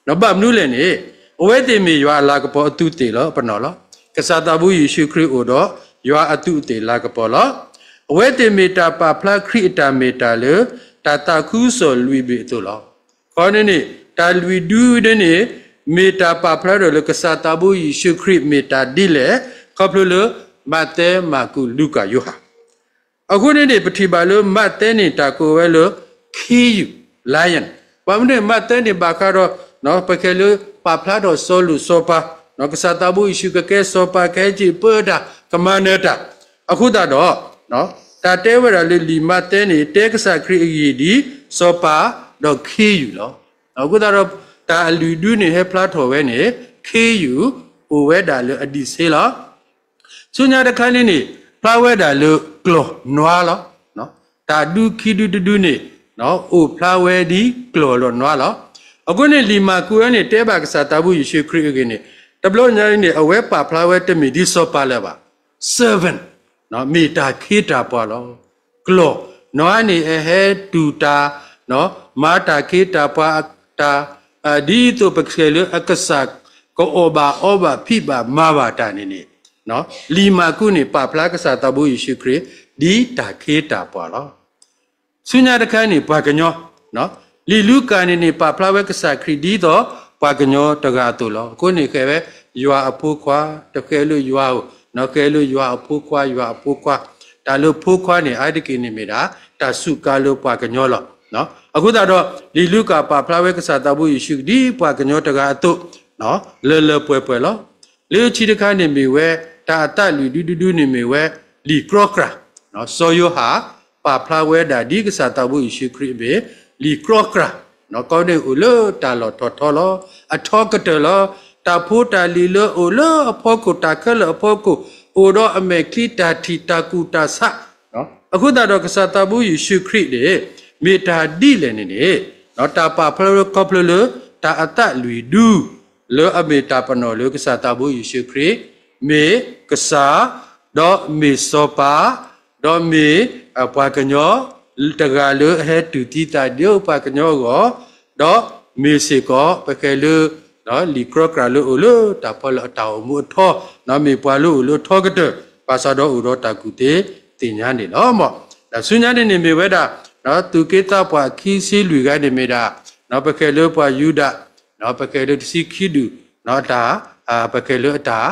ၤ, ဘၣ်မနုၤလဲၣ်န့ၣ်, အဝဲသ့ၣ်မ့ၢ်ယွၤအလၤကပီၤအသူးသ့ၣ်လီၤ, ပနီၣ်လီၤ. ကစၢ်သးဘိယ့ၣ်ၡူးခရံာ်အိၣ်ဒီးယွၤအသူးအသ့ၣ်လၤကပီၤလီၤ. အဝဲသ့ၣ်မ့ၢ်တၢ်ပာ်ဖျါခရံာ်အတၢ်မ့ၢ်တၢ်လၢ တၢ်သးခုကစီၣ်လွံၢ်ဘ့ၣ်အသိးလီၤ. ခီန့ၣ်န့ၣ် တၢ်လွံၢ်ဒူဒၣ်န့ၣ် မ့ၢ်တၢ်ပာ်ဖျါထီၣ်လၢကစၢ်သးဘိယ့ၣ်ၡူးခရံာ်မ့ၢ်တၢ်ဒ်လဲၣ်, ခီဖျိလၢ မးသဲ, မၢ်ကူး, လူၤကၣ်, ယိၤဟၣ် အဃိန့ၣ်န့ၣ် ပထံၣ်ဘၣ်လၢမးသဲန့ၣ် တၢ်ကိးဝဲလၢ ခ့ယုၢ်, lion. ဘၣ်မနုၤမးသဲန့ၣ် ဘၣ်ဃးဒီး ပကဲလၢပာ်ဖျါထီၣ်စီၤလိၣ်စီၤပၤ, ကစၢ်သးဘိယ့ၣ်ၡူးကကဲစီၤပၤ ကဟဲစံးပၢတၢ် ကမၤနၢၤတၢ်, အဃိသတးဒီး တၢ်တဲဝဲဒၣ်လၢလံာ်မးသဲန့ၣ် တဲကစၢ်ခရံာ်အဂ့ၢ်ဒ်စီၤပၤ ဒီးခ့ယုၢ်လီၤ. အဃိသတးဒီး တၢ်အလွံၢ်ဒူန့ၣ် ဟဲဖျါထီၣ်ဝဲန့ၣ် ခ့ယုၢ် အိၣ်ဝဲဒၣ်လၢအဒံးဆှဲလီၤ. ဆူညါတခါန့ၣ်န့ၣ် ဖျါဝဲဒၣ်လၢကျီၢ်နွါလီၤ. တၢ်ဒူခံဒူတဒူန့ၣ် အိၣ်ဖျါဝဲဒ်ကျီၢ်ဒီးနွါလီၤ. အဃိန့ၣ် လံာ်မၢ်ကူးဝဲန့ၣ် တဲဘၣ်ကစၢ်သးဘိယ့ၣ်ၡူးခရံာ်အဂ့ၢ်န့ၣ် တဘျီညါအံၤန့ၣ် အဝဲပာ်ဖျါဝဲတမ့ၢ်ဒ်စီၤပၤလၢၤဘၣ်. servant, မ့ၢ်တၢ်ခ့တၢ်ပှၤလီၤ. ကျီၢ်နွါန့ၣ် အဟဲတူၢ်တၢ်, မၤတၢ်ခ့တၢ်ပှၤတၢ်, ဒ်သိးပကစၢ်လၢအကစၢ်ကအီၣ်ဘၣ်အီဘၣ်ဖံးဘၣ်မၤဘၣ်တၢ်န့ၣ်န့ၣ်, လံာ်မၢ်ကူးန့ၣ် ပာ်ဖျါကစၢ်သးဘိယ့ၣ်ၡူးခရံာ် ဒ်တၢ်ခ့တၢ်ပှၤလီၤ. ဆူညါတခါန့ၣ် ပှၤကညီ, လံာ်လူၤကၣ်န့ၣ်န့ၣ် ပာ်ဖျါဝဲကစၢ်ခရံာ်ဒ်သိးပှၤကညီတဂၤအသိးလီၤ. အဃိန့ၣ် ဃဲးဝဲယွၤအဖိခွါ, တဃဲးလၢယွၤဧိၤ, ဃဲးလၢယွၤအဖိခွါ, ယွၤအဖိခွါ, တၢ်လၢဖိခွါန့ၣ် အါတက့ၢ်န့ၣ်မ့ၢ်ဒၣ် တၢ်စူးကါလၢပှၤကညီလီၤ. အဃိသတးဒီး လံာ်လူၤကၣ်ပာ်ဖျါဝဲကစၢ်သးဘိယ့ၣ်ၡူးဒ်ပှၤကညီတဂၤအသိး, လၢလၢပှဲၤပှဲၤလီၤ. လၢခံတခါန့ၣ်မ့ၢ်ဝဲ တၢ်အသးလွံၢ်ဒူဒူဒူန့ၣ်မ့ၢ်ဝဲ လံာ်ကြီကြၢ်, စီၤယိၤဟၣ် ပာ်ဖျါဝဲဒၣ်ဒ်ကစၢ်သးဘိယ့ၣ်ၡူးခရံာ်အမ့ၢ် လံာ်ကြီကြၢ်, ကီန့ၣ်အိၣ်လၢတၢ်လီၢ်ထီၣ်ထီလီၤ. အထီကတၢၢ်လီၤ. တၢ်ဖိတၢ်လံၤလၢအိၣ်လၢအဖီခိၣ်, တၢ်ခဲလၢာ်အဖီခိၣ်, အိၣ်ဒီးအမဲာ်ချံတၢ်ထံၣ်တၢ်ကူၣ်တၢ်ဆး, အဃိသတးဒီးကစၢ်သးဘိယ့ၣ်ၡူးခရံာ်န့ၣ် မ့ၢ်တၢ်ဒ်လဲၣ်န့ၣ်န့ၣ်, တၢ်ပာ်ဖျါဝဲခီဖျိလၢ တၢ်အသးလွံၢ်ဒူ လၢအမ့ၢ်တၢ်ပနီၣ်လၢကစၢ်သးဘိယ့ၣ်ၡူးခရံာ် မ့ၢ်ကစၢ်, ဒီးမ့ၢ်စီၤပၤ, ဒီးမ့ၢ်ပှၤကညီ တဂၤလၢအဟဲတူၢ်သံသးဒ်ပှၤကညီအဂီၢ်, ဒီးမ့ၢ်စ့ၢ်ကီး ပဃဲၤလၢ လံာ်ကြီကြၢ်လၢအိၣ်လၢတၢ်ဖီလာ်အတၢ်အိၣ်မူအထီ, မ့ၢ်ပှၤလၢအိၣ်လၢထီကတၢၢ်, ဘၣ်ဆၣ်ဒီးအိၣ်ဒီးတၢ်ကူၣ်သ့သ့ၣ်ညါန့ၣ်လီၤ. ဆူညါန့ၣ်န့ၣ်မ့ၢ်ဝဲဒၣ် သူၣ်က့သးပှၢ်ခံဆံလွံၢ်ဂၤန့ၣ်မ့ၢ်ဒၣ် ပဃဲၤလၢပှၤယူဒၤ, ပဃဲၤလၢတဆံခံဒူၣ် အတၢ်, ပဃဲၤလၢအတၢ်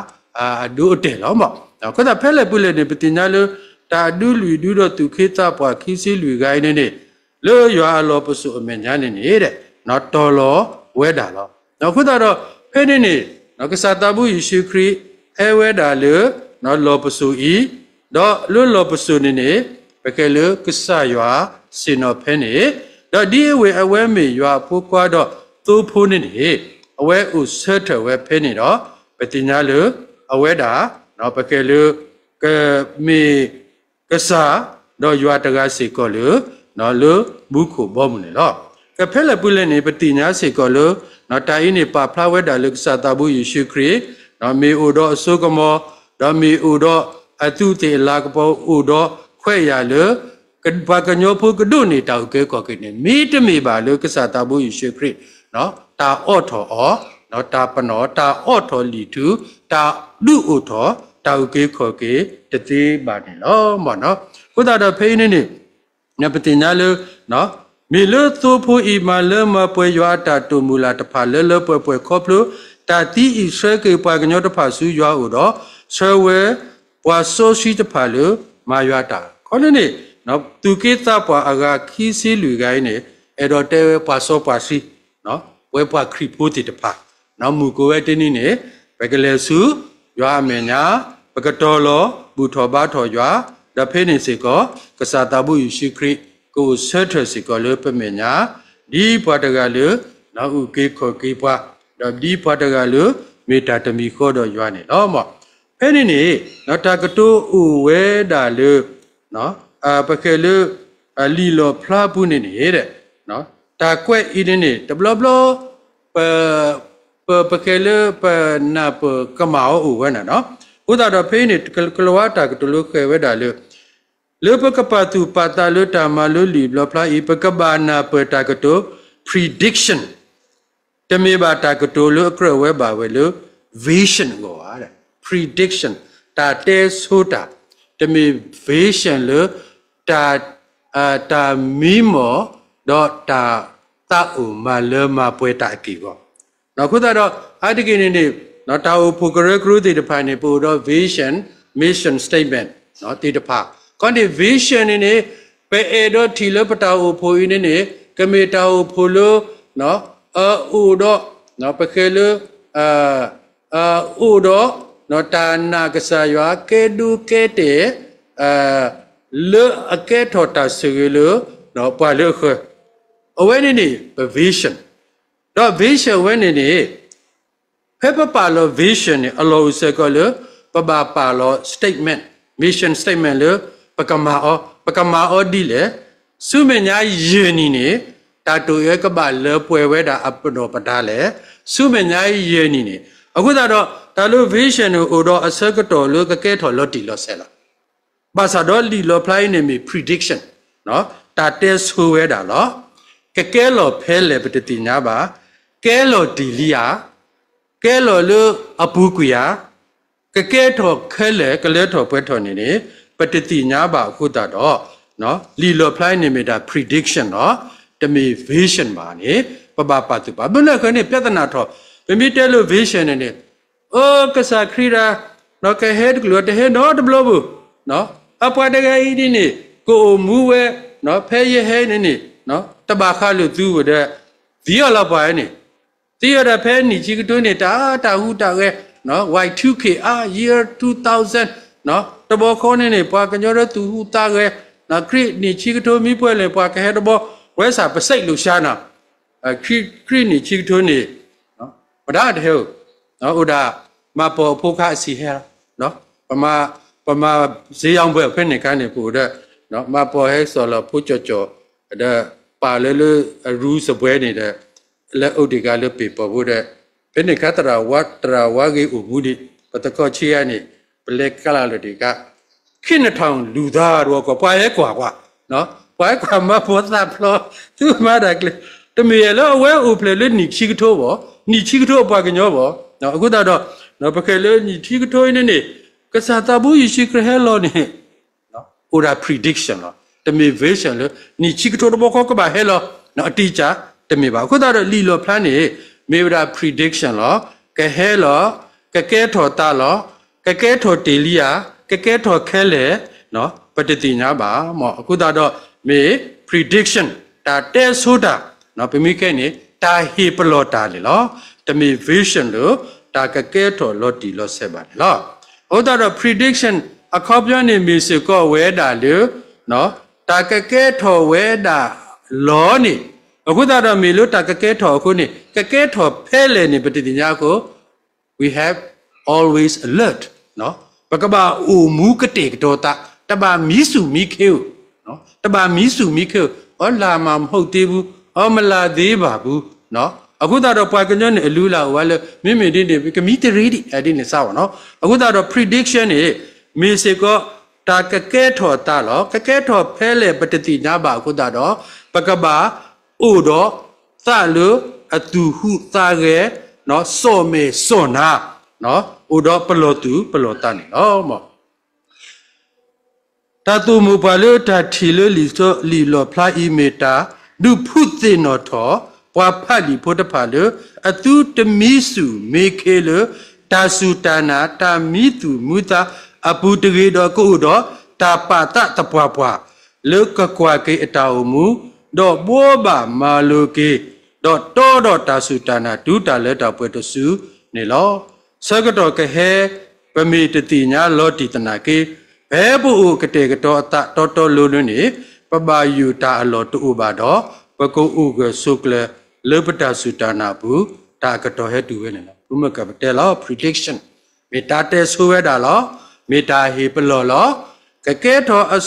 အဒိအတဲာ်လီၤ. အဃိသတးဖဲလဲၣ်ပူၤလဲၣ်န့ၣ် ပသ့ၣ်ညါလၢ တၢ်အဒူလွံၢ်ဒူဒီးသူၣ်က့သးပှၢ်ခံဆံလွံၢ်ဂၤအံၤန့ၣ်န့ၣ် လၢယွၤအလီၢ်ပစိာ်အမဲာ်ညါန့ၣ်န့ၣ် တီၤလီၤဝဲဒၣ်လီၤ. အဃိသတးဒီး ဖဲန့ၣ်န့ၣ် ကစၢ်သးဘိယ့ၣ်ၡူးခရံာ် ဟဲဝဲဒၣ်လၢ လီၢ်ပစိာ်အံၤ, ဒီးလၢလီၢ်ပစိာ်န့ၣ်န့ၣ် ပဃဲၤလၢကစၢ်ယွၤဆ့ၣ်နီၤဖဲန့ၣ်, ဒီးဒ်အဝဲအံၤအဝဲမ့ၢ်ယွၤအဖိခွါဒီးသိဖိန့ၣ်န့ၣ် အဝဲအိၣ်ဆၢထၢၣ်ဝဲဖဲန့ၣ်ဒီး ပသ့ၣ်ညါလၢ အဝဲဒၣ် ပဃဲၤလၢ ကမ့ၢ် ကစၢ် ဒီးယွၤတဂၤစ့ၢ်ကီးလၢ လၢမူခိၣ်ဘီမုၢ်န့ၣ်လီၤ. ကဖဲလဲၣ်ပူၤလဲၣ်န့ၣ် ပသ့ၣ်ညါစ့ၢ်ကီးလၢ တၢ်အံၤန့ၣ် ပာ်ဖျါဝဲဒၣ်လၢကစၢ်သးဘိယ့ၣ်ၡူးခရံာ် မ့ၢ်အိၣ်ဒီးအစိကမီၤ, ဒီးမ့ၢ်အိၣ်ဒီးအသူးသ့ၣ်အလၤကပီၤ အိၣ်ဒီးခွဲးယာ်လၢ ပှၤကညီဖိကဒိးန့ၢ်တၢ်အုၣ်က့ၤခီၣ်က့ၤန့ၣ် မ့တမ့ၢ်ဘၣ်လၢကစၢ်သးဘိယ့ၣ်ၡူးခရံာ် တၢ်အိးထီၣ်အီၤ, တၢ်ပနီၣ်, တၢ်အိးထီၣ်လံာ်ထူ, တၢ်ဒုးအိၣ်ထီၣ် တၢ်အုၣ်က့ၤခီၣ်က့ၤတသ့ဘၣ်န့ၣ်လီၤ. အဃိသတးဒီးဖဲအံၤန့ၣ်န့ၣ် ပသ့ၣ်ညါလၢ မ့ၢ်လၢသိဖိအံၤမၤလၢမၤပှဲၤယွၤအတၢ်တိာ်မုၢ်လၢ်တဖၣ်လၢလၢပှဲၤပှဲၤခီဖျိ တၢ်သံအံၤဆှၢက့ၤပှၤကညီတဖၣ်ဆူယွၤအအိၣ်ဒီး ဆှၢဝဲပှၤစီဆှံတဖၣ်လၢမၤယွၤတၢ်. ခီန့ၣ်န့ၣ် သူၣ်က့သးပှၢ်အဂၤခံဆံလွံၢ်ဂၤအံၤန့ၣ် အဲၣ်ဒိးတဲဝဲပှၤစီပှၤဆှံ ပဝဲပှၤခရံာ်ဖိသ့ၣ်တဖၣ် မုၢ်ကိးဝဲတနံၤန့ၣ် ပကလဲၤဆူယွၤအမဲာ်ညါ, ပကတီၤလီၤဘူၣ်ထီၣ်ဘါထီၣ်ယွၤ, ဒီးဖဲန့ၣ်စ့ၢ်ကီး ကစၢ်သးဘိယ့ၣ်ၡူးခရံာ် ကအိၣ်ဆၢထၢၣ်စ့ၢ်ကီးလၢပမဲာ်ညါ, ဒ်ပှၤတဂၤလၢ အုၣ်က့ၤခီၣ်က့ၤပှၤ, ဒီးဒ်ပှၤတဂၤလၢ မ့ၢ်တၢ်တမံၤဃီဒီးယွၤန့ၣ်လီၤ. ဖဲန့ၣ်န့ၣ် တၢ်ကတိၤအိၣ်ဝဲဒၣ်လၢ ပဃဲၤလၢ လံာ်လီၣ်ဖျါပူၤန့ၣ်န့ၣ် တၢ်ကွဲးအံၤန့ၣ်န့ၣ် တဘျီဘျီ ပ ပဃဲၤလၢပနၢ်ပၢၢ်ကမၣ်အီၤအိၣ်ဝဲန့ၣ်လီၤ. အဃိသတးဒီးဖဲအံၤန့ၣ် ကလၤဝါတၢ်ကတိၤလၢဃဲၤဝဲဒၣ်လၢ လၢပကပာ်သူၣ်ပာ်သးလၢတၢ်မၤလိလံာ်ဘျီဖျါအံၤ ပကဘၣ်နၢ်ပၢၢ်တၢ်ကတိၤ prediction, တမ့ၢ်ဘၣ်တၢ်ကတိၤလၢအကြၢးဝဲဘၣ်ဝဲလၢ vision အဂီၢ်ဘၣ်. prediction တၢ်တဲဆိတၢ်, တမ့ၢ် vision လၢ တၢ် တၢ်မံမီၢ် ဒီးတၢ်သးအိၣ်မၤလၢမၤပှဲၤတၢ်အက့ၢ်အဂီၢ်. အဃိသတးဒီး အါတက့ၢ်န့ၣ်န့ၣ် တၢ်အိၣ်ဖှိၣ်ကရၢကရိသ့ၣ်တဖၣ်န့ၣ် ပအိၣ်ဒီး vision, mission statement သ့ၣ်တဖၣ်. ခီန့ၣ် vision န့ၣ်န့ၣ် ပအဲၣ်ဒိးထံၣ်လၢပတၢ်အိၣ်ဖှိၣ်အံၤန့ၣ်န့ၣ် ကမ့ၢ်တၢ်အိၣ်ဖှိၣ်လၢ အအိၣ်ဒီး ပဃဲလၢ အအိၣ်ဒီး တၢ်နာ်ကစၢ်ယွၤ ကဲဒိကဲတဲာ် လၢအကဲထီၣ်တၢ်ဆိၣ်ဂ့ၤလၢ ပှၤလၢအဃၢၤ, အဝဲန့ၣ်န့ၣ် ပ vision, ဒီး vision ဝဲန့ၣ်န့ၣ် ဖဲပပာ်လီၤ vision န့ၣ် အလီၢ်အိၣ်စ့ၢ်ကီးလၢ ပဘၣ်ပာ်လီၤ statement, mission statement လၢ ပကမၤအီၤ, ပကမၤအီၤဒ်လဲၣ်, ဆူမဲာ်ညါယဲၢ်နံၣ်န့ၣ် တၢ်တိာ်အၢကဘၣ်လၢပှဲၤဝဲဒၣ်အပနီၣ်ပဒါလဲၣ်, ဆူမဲာ်ညါယဲၢ်နံၣ်န့ၣ်. အဃိသတးဒီး တၢ်လၢ vision န့ၣ် အိၣ်ဒီးအဆၢကတီၢ်လၢကကဲထီၣ်လီၤတံၢ်လီၤဆဲးလီၤ. ဘၣ်ဆၣ်ဒီးလံာ်လီၣ်ဖျါအံၤန့ၣ်မ့ၢ် prediction, တၢ်တဲဆိဝဲဒၣ်လီၤ. ကကဲလီၤဖဲလဲၣ်ပတသ့ၣ်ညါဘၣ်, ကဲလီၤတ့ၢ်လံဧါ, ကဲလီၤလၢအပူၤကွံာ်ဧါ, ကကဲထီၣ်ခဲလၢာ် ကလၢထီၣ်ပှဲၤထီၣ်န့ၣ်န့ၣ် ပတသ့ၣ်ညါဘၣ်အဃိသတးဒီး လံာ်လီၣ်ဖျါအံၤန့ၣ်မ့ၢ်ဒၣ် prediction လီၤ. တမ့ၢ် vision ဘၣ်န့ၣ် ပဘၣ်ပာ်သူၣ်ပာ်သး ဘၣ်မနုၤအဃိန့ၣ် ပြဿနာထီၣ်, ပမ့ၢ်တဲလိာ် vision န့ၣ်န့ၣ် အိ ကစၢ်ခရံာ်ဒၣ် ကဟဲတကလုာ် တဟဲနီတဘျီဘၣ်, အပှၤတဂၤအံၤဒ်န့ၣ် ကအိၣ်မူဝဲ ဖဲယဟဲန့ၣ်န့ၣ် တဘၣ်ဃးလိာ်သုဝဲဒီး သံအီၤလီၤပှၤန့ၣ်, သံအီၤဒၣ်ဖဲနံၣ်ဆံကထိန့ၣ် တၢ်တၢ်ဟူးတၢ်ဂဲၤ Y two K အါ year two thousand တဘျီဃီန့ၣ်န့ၣ် ပှၤကညီဒီးသူၣ်ဟူးသးဂဲၤ, ခရံာ်နံၣ်ဆံကထိမံပှဲၤလၢပှၤကဟဲတဘျီ, ဝဲစၢ်ပစံးလိာ်ဆါနီၤ ခရံာ်နံၣ်ဆံကထိန့ၣ် ပဒၣ်တဟဲဧိၤ, အိၣ်ဒၣ် မၤပိာ်အဖိခါအဆံးဟဲလီၤ, ပမၤ ပမၤစ့ယီၤဘှဲၣ်ဖဲန့ၣ်ခါန့ၣ် ပအိၣ်ဒီး မၤပိာ်ဟဲစီၤလီၤဖိကၠီၤကၠီၤ ဒီးပာ်လၢလၢအရူ စားပွဲ န့ၣ်ဒီး လဲၤအိၣ်ဒံးဂၤလၢပ့ၤပီၤဖိဒီး ဖဲန့ၣ်ခါသရၣ်ဝါ သရၣ်ဝါဂ့ၤအိၣ်မူဒံး ပသကိးဆံးဂၤန့ၣ် ပလဲၤကလၢ်လၢာ်ဒံးကါ ခ့နထီၣ်လူၤသးတဝီကီၢ် ပှၤဟဲကွၢ်ကွၢ်, ပှၤဟဲကွၢ်မၤပိာ်သးဖျီ သုမၤတၢ်ကျဲၤ, တမ့ၢ်ယဲၢ်လၢအဝဲအိၣ်ဖျဲၣ်လၢနံၣ်ဆံကထိဘၣ်, နံၣ်ဆံကထိအပှၤကညီဘၣ်, အဃိသတးဒီး ပဃဲလၢနံၣ်ဆံကထိအံၤန့ၣ်န့ၣ် ကစၢ်သးဘိယ့ၣ်ၡူးခရံာ်ဟဲလီၤန့ၣ် အိၣ်ဒၣ် prediction လီၤ. တမ့ၢ် vision လၢ နံၣ်ဆံကထိတဘျီဃီကဘၣ်ဟဲလီၤ အတံၢ်ကၢ် တမ့ၢ်ဘၣ်. အဃိသတးဒီးလံာ်လီၣ်ဖျါန့ၣ် မ့ၢ်ဝဲဒၣ် prediction လီၤ. ကဟဲလီၤ, ကကဲထီၣ်သးလီၤ, ကကဲထီၣ်တ့ၢ်လံဧါ, ကကဲထီၣ်ခဲလၢာ် ပတသ့ၣ်ညါဘၣ်မၢ်. အဃိသတးဒီးမ့ၢ် prediction တၢ်တဲဆိတၢ် ပမ့ၢ်ကဲန့ၣ် တၢ်ဟ့ၣ်ပလီၢ်တၢ်န့ၣ်လီၤ. တမ့ၢ် vision လၢ တၢ်ကကဲထီၣ်လီၤတံၢ်လီၤဆဲးဘၣ်န့ၣ်လီၤ. အဃိသတးဒီး prediction အခီပညီန့ၣ်မ့ၢ်စ့ၢ်ကီးဝဲဒၣ်လၢ တၢ်ကကဲထီၣ်ဝဲဒၣ်လီၤန့ၣ်, အဃိသတးဒီးမ့ၢ်လၢတၢ်ကကဲထီၣ်အဃိန့ၣ် ကကဲထီၣ်ဖဲလဲၣ်န့ၣ် ပတသ့ၣ်ညါအဃိ we have always alert ပကဘၣ်အိၣ်မူကတဲာ်ကတီၤသး, တဘၣ်မံစူၢ်မံခ့ဧိၤ, တဘၣ်မံစူၢ်မံခ့ဧိၤ, အီ လာမှာမဟုတ်သေးဘူး, အီ မလာသေးပါဘူး. အဃိသတးဒီးပှၤကညီန့ၣ် အလုၢ်အလၢ်အိၣ်ဝဲလၢ မ့မ့ၢ်ဒ်န့ၣ် ကမံတရ့ဒံးဒ်န့ၣ်စါဘၣ်နီၤ. အဃိသတးဒီး prediction န့ၣ် မ့ၢ်စ့ၢ်ကီး တၢ်ကကဲထီၣ်သးလီၤ. ကကဲထီၣ်ဖဲလဲၣ်ပတသ့ၣ်ညါဘၣ်အဃိသတးဒီး ပကဘၣ်အိၣ်ဒီးသးလၢအသူၣ်ဟူးသးဂဲၤ, စီၣ်မဲာ်စီၣ်နါ, အိၣ်ဒီးပလီၢ်သူၣ်ပလီၢ်သးန့ၣ်လီၤ. တၢ်သိၣ်မိၣ်ပှၤလၢတၢ်ထံၣ်လၢလံာ်လီၣ်ဖျါအံၤမ့ၢ်တၢ် ဒုးဖုသ့ၣ်နီၣ်ထီၣ် ပှၤဖးလံာ်ဖိတဖၣ်လၢ အသုတမံစူၢ်မံခ့လၢ တၢ်စူၢ်တၢ်နာ် တၢ်မံသူၣ်မံသးအပူၤတဂ့ၤဒီး ကအိၣ်ဒီးတၢ်ပာ်သးသပှၢ်ပှၢ် လၢကကွၢ်က့ၤအတၢ်အိၣ်မူ, ဒီးဘှီဘၣ်မၤလိၤက့ၤ, ဒီးတီဒီးတၢ်စူၢ်တၢ်နာ် တုၤတၢ်လၢတၢ်ပှဲၤတစုန့ၣ်လီၤ. ဆၢကတီၢ်ကဟဲ ပမ့ၢ်တသ့ၣ်ညါလီၤတံၢ်သနာ်က့, ဖဲပအိၣ်ကတဲာ်ကတီၤအသးတီတီလိၤလိၤန့ၣ်, ပဘၣ်ယိၣ်တၢ်အလီၢ်တအိၣ်ဘၣ်ဒီး, ပကအိၣ်ဂၢၢ်ဆိးကျၢၤလၢပတၢ်စူၢ်တၢ်နာ်အပူၤ, တၢ်အကတီၢ်ဟဲတုၤဝဲန့ၣ်လီၤ. ပမ့ၢ်ကပတဲလီၤ prediction မ့ၢ်တၢ်တဲဆိဝဲဒၣ်လီၤ. မ့ၢ်တၢ်ဟ့ၣ်ပလီၢ်လီၤ. ကကဲထီၣ်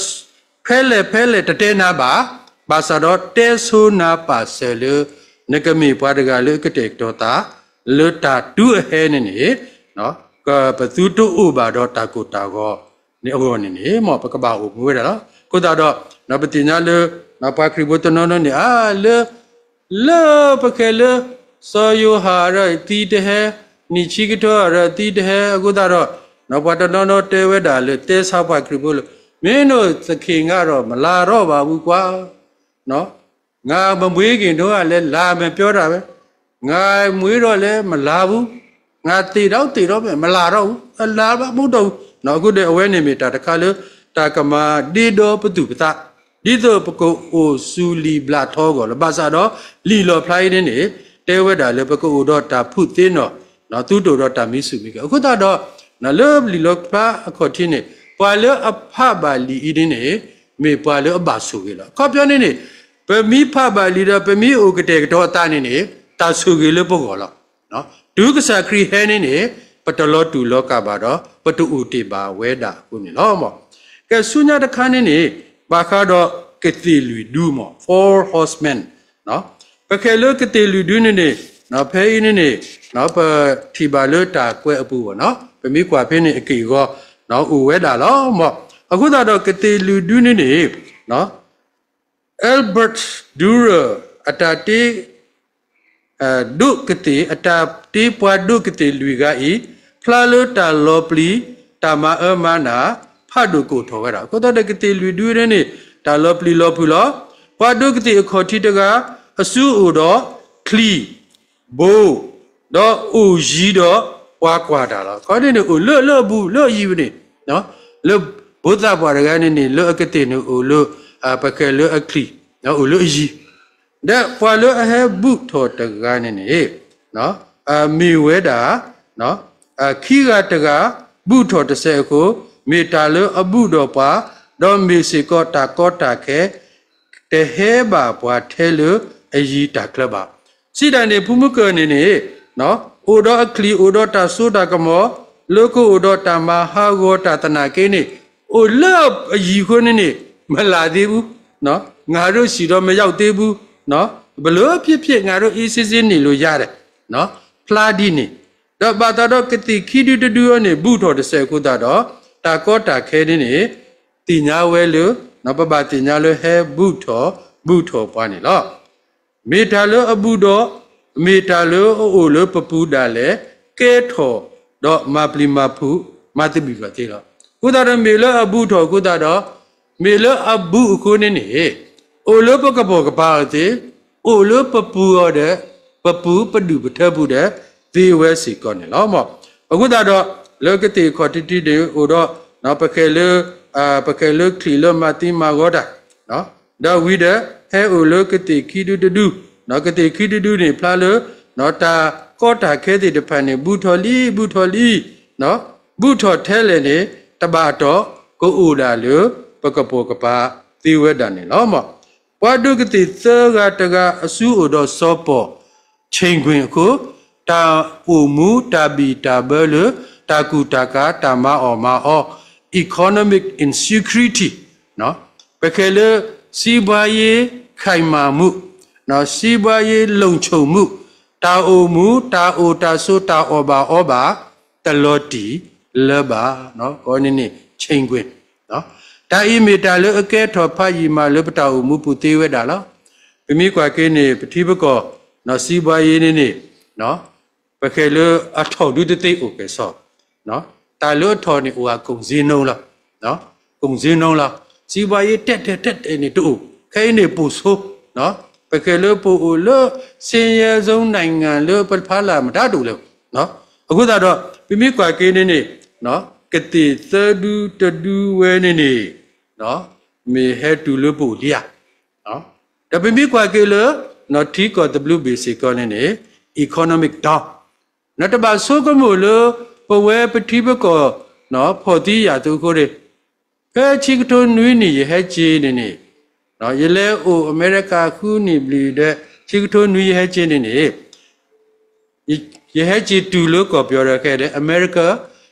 ဖဲလဲၣ်ဖဲလဲၣ်တတဲနၤဘၣ်, ဘၣ်ဆၣ်ဒီးတဲဆိနၤပာ်စၢၤလၢ နကမ့ၢ်ပှၤတဂၤလၢအကတဲာ်ကတီၤသး လၢတၢ်တုၤအဟဲန့ၣ်န့ၣ်, ကပသုတအိၣ်ဘၣ်ဒီးတၢ်ကိၢ်တၢ်ဂီၤန့ၣ်အဂီၢ်န့ၣ်န့ၣ် မ်ပကဘၣ်အိၣ်မူဝဲဒၣ်လီၤ. အဃိသတးဒီး ပသ့ၣ်ညါလၢ ပှၤခရံာ်ဖိတနီၤနီၤန့ၣ် အါ လၢ လၢပခဲလၢ စီၤယိၤဟၣ်အရၢၢ်သံတဟဲ, နံၣ်ဆံကထိအရၢၢ်သံတဟဲအဃိသတးဒီး ပှၤတနီၤနီၤတဲဝဲဒၣ်လၢ တဲဆါပှၤခရံာ်ဖိလၢ မ့ၢ်နီၢ်သခ့ၣ် ငါဒီးမၤလၤထီၣ်ဘၣ်ဝံၤကွၢ် ငါမမွေးခင်တုန်းကလည်း လာမပြောတာပဲ, ငါမွေးတော့လည်း မလာဘူး, ငါသေတော့သေတော့မယ် မလာတော့ဘူး, အလၤဘၣ်မူဒီးဘူး. အဃိဒီး အဝဲန့ၣ်မ့ၢ်တၢ်တခါလၢ တၢ်ကမၤဒ့ဒီပသူၣ်ပသး, ဒ်သိးပကအိၣ်စူၤလံာ်ဘျးထီအဂီၢ်လီၤ. ဘၣ်ဆၣ်ဒီး လံာ်လီၣ်ဖျါအံၤန့ၣ်န့ၣ် တဲဝဲဒၣ်လၢပကအိၣ်ဒီးတၢ်ဖုးသ့နီၢ်, သူတအိၣ်ဒီးတၢ်မံဆူၣ်မံဂဲၤ. အဃိသတးဒီး လၢလံာ်လီၣ်ဖျါအခီၣ်ထံးန့ၣ် ပှၤလၢအဖးဘၣ်လံာ်အံၤန့ၣ်န့ၣ် မ့ၢ်ပှၤလၢအဘၣ်ဆိၣ်ဂ့ၤလီၤ. အခီပညီန့ၣ်န့ၣ် ပမ့ၢ်ဖးဘၣ်လံာ်ဒီး ပမ့ၢ်အိၣ်ကတဲာ်ကတီၤအသးန့ၣ်န့ၣ် တၢ်ဆိၣ်ဂ့ၤလၢပဂီၢ်လီၤ. တုၤကစၢ်ခရံာ်ဟဲန့ၣ်န့ၣ် ပတလီၤတူာ်လီၤကာ်ဘၣ်ဒီး ပတအိၣ်တ့ၢ်ဘၣ်ဝဲဒၣ်အဃိန့ၣ်လီၤ. ကဲဆူညါတခါန့ၣ်န့ၣ် ဘၣ်ဃးဒီးကသ့ၣ်လွံၢ်ဒူမး four horsemen ပခဲလၢကသ့ၣ်လွံၢ်ဒူန့ၣ်န့ၣ် ဖဲအံၤန့ၣ်န့ၣ် ပထံၣ်ဘၣ်လၢတၢ်ကွဲးအပူၤဘၣ်နီၤ ပမ့ၢ်ကွၢ်ဖဲန့ၣ်အက့ၢ်အဂီၤ အိၣ်ဝဲဒၣ်လီၤမး. အဃိသတးဒီးကသ့ၣ်လွံၢ်ဒူန့ၣ်န့ၣ် Albert Dürer အတၢ်တ့ ဒိးကသ့ၣ် အတၢ်တ့ပှၤဒိးကသ့ၣ်လွံၢ်ဂၤအံၤ ဖျါလၢတၢ်လီၤပျံၤ တၢ်မၤအၢမၤနး ဖးဒိၣ်ကအိၣ်ထီၣ်ဝဲဒၣ်. အဃိသတးဒီးကသ့ၣ်လွံၢ်ဒူန့ၣ်န့ၣ် တၢ်လီၤပျံၤလီၤဖုးလီၤ. ပှၤဒိးကသ့ၣ်အခီၣ်ထံးတဂၤ အစုအိၣ်ဒီးချံၣ် ဘိ ဒီးအိၣ်ယံၤဒီးပှၤကွၢ်တၢ်လီၤ. ခီန့ၣ်န့ၣ် အိၣ်လၢလၢအဘူးလၢအယံၤဝဲန့ၣ် လၢဘိသးပှၢ်တဂၤန့ၣ်န့ၣ် လၢအကသ့ၣ်န့ၣ်အိၣ်လၢ ပခဲလၢအချံၣ် အိၣ်လၢအယံၤ ဒီးပှၤလၢအဟဲဘူးထီၣ်တဂၤန့ၣ်န့ၣ် မ့ၢ်ဝဲဒၣ် ခံဂၤတဂၤ ဘူးထီၣ်တစဲးအဃိ မ့ၢ်တၢ်လၢအဘူးဒီးပှၤ ဒီးမ့ၢ်စ့ၢ်ကီးတၢ်ကီတၢ်ခဲ တဟဲဘၣ်ပှၤထဲလၢအယံၤတၢ်ချၢဘၣ်. စံးတၢ်န့ၣ် ဖိမုၣ်ကၢၢ်န့ၣ်န့ၣ် အိၣ်ဒီးအချံၣ် အိၣ်ဒီးတၢ်စိတၢ်ကမီၤ လၢကအိၣ်ဒီးတၢ်မၤဟးဂီၤတၢ်သနာ်က့န့ၣ် အိၣ်လၢအယံၤအဃိန့ၣ်န့ၣ် မလၢ်သ့ဘူး, ငါတို့ဆီတော့မရောက်သေးဘူး, ဘယ်လိုဖြစ်ဖြစ် ငါတို့အေးဆေးဆေးနေလို့ရတယ်, ဖျါဒ်န့ၣ်, ဒီးဘၣ်သးဒီးကသ့ၣ်ခံဒုတဒုအံၤန့ၣ် ဘူးထီၣ်တစဲးအဃိသတးဒီး တၢ်ကီတၢ်ခဲန့ၣ်န့ၣ် သ့ၣ်ညါဝဲလၢ ပဘၣ်သ့ၣ်ညါလၢဟဲဘူးထီၣ် ဘူးထီၣ်ပှၤန့ၣ်လီၤ. မ့ၢ်တၢ်လၢအဘူးဒီး မ့ၢ်တၢ်လၢအအိၣ်လၢပပူၤဒၣ်လဲာ် ကဲထီၣ်ဒီးမၤပျံၤမၤဖုး မၤသဘံၣ်ဘၣ်သ့လီၤ. အဃိသတးဒီး မ့ၢ်လၢအဘူးထီၣ်အဃိသတးဒီး မ့ၢ်လၢအဘူးအဃိန့ၣ်န့ၣ် အိၣ်လၢပကပိာ်ကပၤအီၤသ့, အိၣ်လၢပပူၤအီၤဒီး ပပူၤပဒူၣ်ပထၢပူၤဒီး သ့ဝဲစ့ၢ်ကီးန့ၣ်လီၤ. အဃိသတးဒီး လၢကသ့ၣ်ခီၣ်ထံးတံၤန့ၣ် အိၣ်ဒီး ပခဲလၢ ပခဲလၢချံၣ်လၢမၤသံမၤဂီၤတၢ် ဒီးဝံၤဒီး ဟဲအိၣ်လၢကသ့ၣ်ခံဒုတဒု, ကသ့ၣ်ခံဒုတဒုန့ၣ် ဖျါလၢ တၢ်ကီတၢ်ခဲသ့ၣ်တဖၣ်န့ၣ် ဘူးထီၣ်လံ ဘူးထီၣ်လံ, ဘူးထီၣ်ထဲလဲၣ်န့ၣ် တဘၣ်တီၢ် ကအိၣ်ဒၣ်လၢ ပကပိာ်ကပၤသ့ဝဲဒၣ်န့ၣ်လီၤ. ပှၤဒိးကသ့ၣ်သၢဂၤတဂၤအစုအိၣ်ဒီးစီၤပီၣ် Chinguang အဃိ တၢ်အိၣ်မူတၢ်ဘံၣ်တၢ်ဘၢလၢ တၢ်ကူၣ်တၢ်ကၤ တၢ်မၤအီၣ်မၤအီ economic insecurity ပခဲလၢ စီးပွားရေးခိုင်မာမှု, စီးပွားရေးလုံခြုံမှု, တၢ်အိၣ်မူ တၢ်အိၣ်တၢ်ဆိး တၢ်အီၣ်ဘၣ်အီဘၣ် တလီၤတံၢ်လၢၤဘၣ်, ကီန့ၣ်န့ၣ် Chinguang တၢ်အံၤမ့ၢ်တၢ်လၢအကဲထီၣ်ဖးယံာ်မးလၢပတၢ်အိၣ်မူပူၤသ့ဝဲဒၣ်လီၤ. ပမ့ၢ်ကွၢ်က့ၤန့ၣ် ပထံပကီၢ် စီးပွားရေးန့ၣ်န့ၣ် ပခဲလၢအထီၣ်ဒုတသ့အိၣ်ကဲၣ်ဆိး, တၢ်လၢအထီၣ်န့ၣ်အိၣ် အကုန်ဈေးနှုန်းလီၤ, ကုန်ဈေးနှုန်းလီၤ, စီးပွားရေး တဲာ်တဲာ်တဲာ်တဲာ်န့ၣ်တအိၣ်, ခဲအံၤန့ၣ်ပိာ်ဆိ, ပခဲလၢပအိၣ်လၢ ဆင်းရဲဆုံးနိုင်ငံ လၢပဖီလာ်မတၤတအိၣ်လၢၤဘၣ်. အဃိသတးဒီး ပမ့ၢ်ကွၢ်က့ၤန့ၣ်န့ၣ် ကသ့ၣ်သၢဒုတဒုဝဲန့ၣ်န့ၣ် မ့ၢ်ဟဲတုၤလၢပအိၣ်လံဧါ ဒီးပမ့ၢ်ကွၢ်က့ၤလၢ ထံကီၢ်သဘျုးဘ့ၣ်စ့ၢ်ကီးန့ၣ်န့ၣ် economic down နတဘၣ်ဆိကမိၣ်လၢ ပဝဲပထံပကီၢ် ဖီၣ်သံယာ်သးအဃိန့ၣ်, ဖဲဆံကထိနွံနံၣ်ယဟဲက့ၤန့ၣ်န့ၣ်, ယလဲၤအိၣ်အမဲရကၤဃုနံၣ်ဘျီဒီး ဆံကထိနွံယဟဲက့ၤန့ၣ်န့ၣ် ယဟဲက့ၤတုၤလၢကီၢ်ပယီၤဒီးခဲအံၤ အမဲရကၤ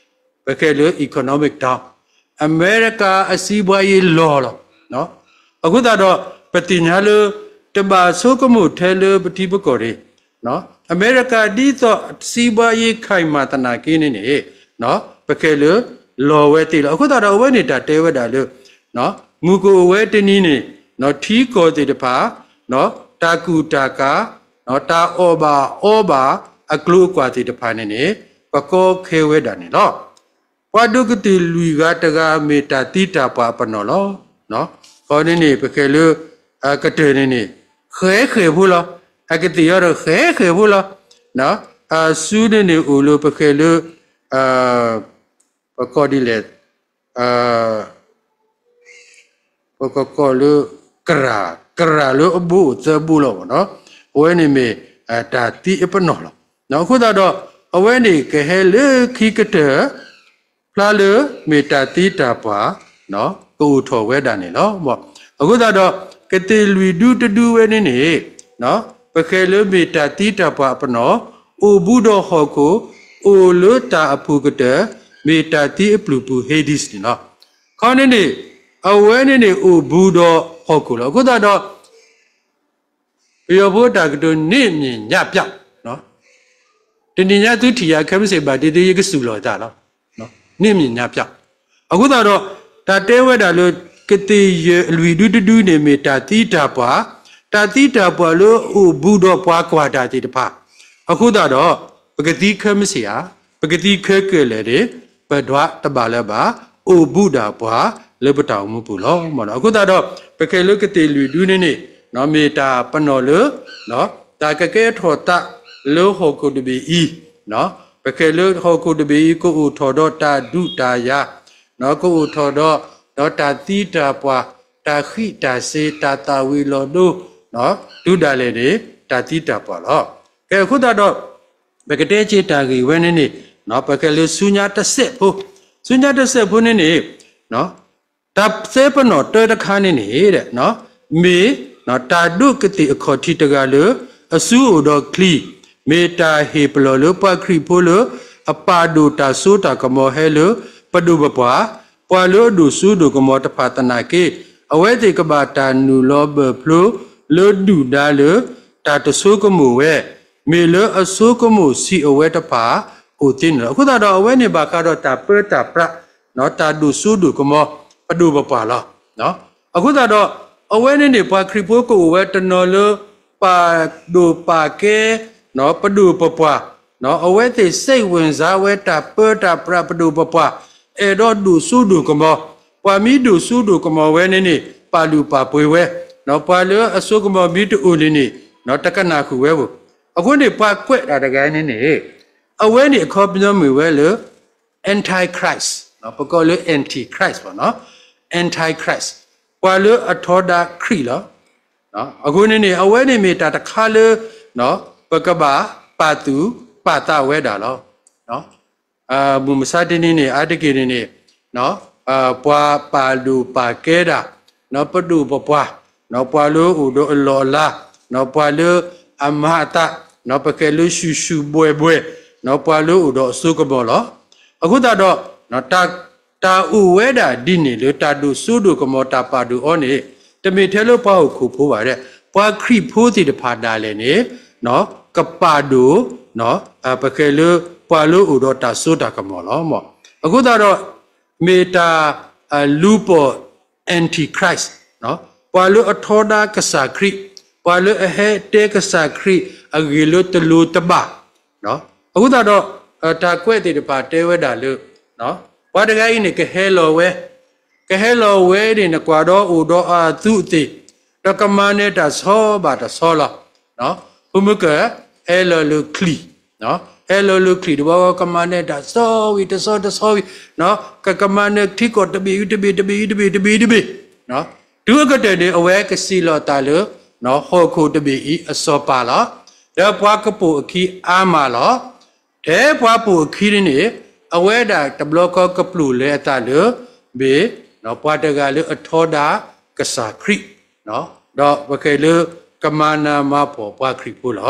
ပခဲလၢ economic down အမဲရကၤအစီးပွားရေးလီၤလီၤ. အဃိသတးဒီး ပသ့ၣ်ညါလၢ တဘၣ်ဆိကမိၣ်ထဲလၢပထံပကီၢ်န့ၣ်, အမဲရကၤဒ်သိးစီးပွားရေးခိုင်မာသနာ်က့န့ၣ်န့ၣ် ပခဲလၢ လီၤဝဲသ့လီၤ. အဃိသတးဒီးအဝဲန့ၣ်တၢ်တဲဝဲဒၣ်လၢ မုၢ်ကအိၣ်ဝဲတနံၤန့ၣ် ထံကီၢ်သ့ၣ်တဖၣ် တၢ်ကူၣ်တၢ်ကၤ တၢ်အီၣ်ဘၣ်အီဘၣ်အကျိၤအကွာ်သ့ၣ်တဖၣ်န့ၣ်န့ၣ် ကကီခဲဝဲဒၣ်န့ၣ်လီၤ. ပှၤဒိၣ်ကတၢၢ်လွံၢ်ဂၤတဂၤမ့ၢ်တၢ်သံတၢ်ပှၢ်အပနီၣ်လီၤ. ခီန့ၣ်န့ၣ် ပဃဲၤလၢ ကတၢၢ်န့ၣ်န့ၣ် ဃဲးဃဲးဖိလီၤ. အကသ့ၣ်အီၤဒီးဃဲးဃဲးဖိလီၤ. အစုန့ၣ်န့ၣ်အိၣ်လၢပဃဲၤလၢ ပကိးဒ်လဲၣ် ပကကိးလၢ ကရၢ်, ကရၢ်လၢအဘိအိၣ်သၢဘိလီၤမ့ၢ်နီၤ. အဝဲန့ၣ်မ့ၢ် တၢ်သံအပနီၣ်လီၤ. အဃိသတးဒီး အဝဲန့ၣ်ကဟဲလၢခံကတၢၢ် ဖျါလၢမ့ၢ်တၢ်သံတၢ်ပှၢ် ကအိၣ်ထီၣ်ဝဲဒၣ်န့ၣ်လီၤ. အဃိသတးဒီး ကသ့ၣ်လွံၢ်ဒူတဒူဝဲန့ၣ်န့ၣ် ပဃဲၤလၢမ့ၢ်တၢ်သံတၢ်ပှၢ်အပနီၣ် အိၣ်ဘူးဒီးဟီၣ်ခိၣ် အိၣ်လၢတၢ်အပူၤကတၢၢ် မ့ၢ်တၢ်သံအပျုၢ်ပူၤ Hades န့ၣ်လီၤ. ခီန့ၣ်န့ၣ် အဝဲန့ၣ်န့ၣ်အိၣ်ဘူးဒီးဟီၣ်ခိၣ်လီၤ. အဃိသတးဒီး ပယီၤဖိတၢ်ကတိၤ နေ့မြင်ညပျောက်, တနံၤညါသုထံၣ်ယၤခဲမုၢ်ဆ့ၣ်ဘၣ်တ့ၢ်တ့ၢ် ယကစူၢ်လီၤသးလီၤ. န့ၣ်မ့ၢ်ညါပျောက်. အဃိသတးဒီး တၢ်တဲဝဲဒၣ်လၢ ကသ့ၣ်ယဲၢ်လွံၢ်ဒူတဒူန့ၣ်မ့ၢ်တၢ်သံတၢ်ပှၢ်, တၢ်သံတၢ်ပှၢ်လၢအိၣ်ဘူးဒီးပှၤကွၢ်တၢ်သ့ၣ်တဖၣ်. အဃိသတးဒီး ပကသံခဲမုၢ်ဆ့ၣ်ဧါ, ပကသံခဲကၢၢ်လဲၣ်န့ၣ် ပဒွးတဘၣ်လၢၤဘၣ်, အိၣ်ဘူးဒၣ်ပှၤလၢပတၢ်အိၣ်မူပူၤလီၤ. အဃိသတးဒီး ပဃဲၤလၢကသ့ၣ်လွံၢ်ဒူန့ၣ်န့ၣ် မ့ၢ်တၢ်ပနီၣ်လၢ တၢ်ကကဲထီၣ်သးလၢဟီၣ်ခိၣ်တဘ့ၣ်အံၤ, ပဃဲၤလၢဟီၣ်ခိၣ်တဘ့ၣ်အံၤ ကအိၣ်ထီၣ်ဒီးတၢ်ဒုးတၢ်ယၤ, ကအိၣ်ထီၣ်ဒီး ဒီးတၢ်သံတၢ်ပှၢ်, တၢ်ဃံးတၢ်စ့ၤ, တၢ်သၣ်ဝံၤလီၤဒိ, တုၤဒၣ်လဲာ်န့ၣ် တၢ်သံတၢ်ပှၢ်လီၤ. ကဲအဃိသတးဒီး ပကတဲက့ၤတၢ်ဂ့ၢ်ဝဲန့ၣ်န့ၣ် ပဃဲၤလၢဆူညါတစဲးဖိ, ဆူညါတစဲးဖိန့ၣ်န့ၣ် တၢ်သဲပနီၣ်တၢတခါန့ၣ်န့ၣ် မ့ၢ်တၢ်ဒိၣ်ကသ့ၣ်အခီၣ်ထံးတဂၤလၢ အစုအိၣ်ဒီးချံ, မ့ၢ်တၢ်ဟ့ၣ်ပလီၢ်လၢပှၤခရံာ်ဖိလၢ အပာ်ဒိၣ်တၢ်စိတၢ်ကမီၤဟဲလၢ ပဒိၣ်ပပှၢ်, ပှၤလၢအဒိၣ်စိဒိၣ်ကမီၤတဖၣ်သနာ်က့, အဝဲသ့ၣ်ကဘၣ်တၢ်နုာ်လီၤဘၢၣ်ဖျိလၢဒုၣ်ဒါလၢ တၢ်တဆိကမိၣ်ဝဲ, မ့ၢ်လၢအဆိကမိၣ်ဆံးအဝဲတဖၣ်အိၣ်သ့န့ၣ်လီၤ. အဃိသတးဒီး အဝဲန့ၣ်ဘၣ်ဃးဒီးတၢ်ပၢတၢ်ပြး တၢ်ဒိၣ်စိဒိၣ်ကမီၤ ပဒိၣ်ပပှၢ်လီၤ. အဃိသတးဒီး အဝဲန့ၣ်န့ၣ် ပှၤခရံာ်ဖိကအိၣ်ဝဲတနီၤလၢ ပာ်ဒိၣ်ပာ်ကဲ ပဒိၣ်ပပှၢ်, အဝဲသ့ၣ် စိတ်ဝင်စား ဝဲတၢ်ပၢတၢ်ပြးပဒိၣ်ပပှၢ်, အဲၣ်ဒိးဒိၣ်စိဒိၣ်ကမီၤ, ပှၤမ့ၢ်ဒိၣ်စိဒိၣ်ကမီၤဝဲန့ၣ်န့ၣ် ပာ်လုၢ်ပာ်ပှ့ၤဝဲ, ပှၤလၢအစိကမီၤမ့ၢ်တအိၣ်န့ၣ်န့ၣ် တကနၣ်ဃုာ်ဝဲဘၣ်. အဃိန့ၣ် ပှၤကွဲးတၢ်တဂၤန့ၣ်န့ၣ် အဝဲန့ၣ်အခီပညီမ့ၢ်ဝဲလၢ Antichrist, ပကိးလၢ Antichrist ဘၣ်နီၤ, Antichrist, ပှၤလၢအထီဒါခရံာ်လီၤ. အဃိန့ၣ်န့ၣ် အဝဲန့ၣ်မ့ၢ်တၢ်တခါလၢ ပကဘၣ်ပာ်သူၣ်ပာ်သးဝဲဒၣ်လီၤ. မုၢ်မဆါတနံၤန့ၣ် အါတက့ၢ်န့ၣ်န့ၣ် ပှၤပာ်ဒိၣ်ပာ်ကဲဒၣ် ပဒိၣ်ပပှၢ်, ပှၤလၢအိၣ်ဒီးအလီၢ်အလၤ, ပှၤလၢအမၤအသး, ပကဲလၢ ဆူၣ်ဆူၣ်ဘှဲၣ်ဘှဲၣ်, ပှၤလၢအိၣ်ဒီးအစိကမီၤလီၤ. အဃိသတးဒီး တၢ် တၢ်အိၣ်ဝဲဒၣ်ဒ်န့ၣ်လၢတၢ်ဒိၣ်စိဒိၣ်ကမီၤတၢ်ပာ်ဒိၣ်အီၤန့ၣ် တမ့ၢ်ထဲလၢပှၤဟီၣ်ခိၣ်ဖိဘၣ်, ပှၤခရံာ်ဖိသ့ၣ်တဖၣ်ဒၣ်လဲာ်န့ၣ် ကပာ်ဒိၣ် ပကဲလၢပှၤလၢအိၣ်ဒီးတၢ်စိတၢ်ကမီၤလီၤ. အဃိသတးဒီး မ့ၢ်တၢ်လူၤပိာ် Antichrist, ပှၤလၢအထီဒါကစၢ်ခရံာ်, ပှၤလၢအဟဲတဲကစၢ်ခရံာ်အဂ့ၢ်လၢတလိၤတဘၣ် အဃိသတးဒီး တၢ်ကွဲးသ့ၣ်တဖၣ်တဲဝဲဒၣ်လၢ ပှၤတဂၤအံၤန့ၣ် ကဟဲလီၤဝဲ, ကဟဲလီၤဝဲန့ၣ် နကွၢ်ဒီးအိၣ်ဒီးအသူးအသ့ၣ်, ဒီးကမၤနၢၤတၢ်ဆီဘၣ်တဆီလီၤ. ဖိမုၣ်က ဟဲလီၤလၢချံၣ်, ဟဲလီၤလၢချံၣ်တဘျီ ကမၤနၢၤတၢ်ဆီဝံၤတဆီတဆီဝံၤ, ကကမၤနၢၤထံကီၢ်တဘ့ၣ်အံၤတဘ့ၣ်တဘ့ၣ်အံၤတဘ့ၣ်တဘ့ၣ်တဘ့ၣ်, တုၤအကတၢၢ်န့ၣ် အဝဲကစံးလီၤသးလၢ ဟီၣ်ခိၣ်တဘ့ၣ်အံၤအစီၤပၤလီၤ. ဒီးပှၤကပိာ်အခံအါမးလီၤ. ထဲပှၤပိာ်အခံန့ၣ်န့ၣ် အဝဲဒၣ်တဘျီဃီကပျိာ်လဲအသးလၢ မ့ၢ်ပှၤတဂၤလၢအထီဒါကစၢ်ခရံာ်, ဒီးပကဲလၢကမၤနၢၤမၤဖှီၣ်ပှၤခရံာ်ဖိလီ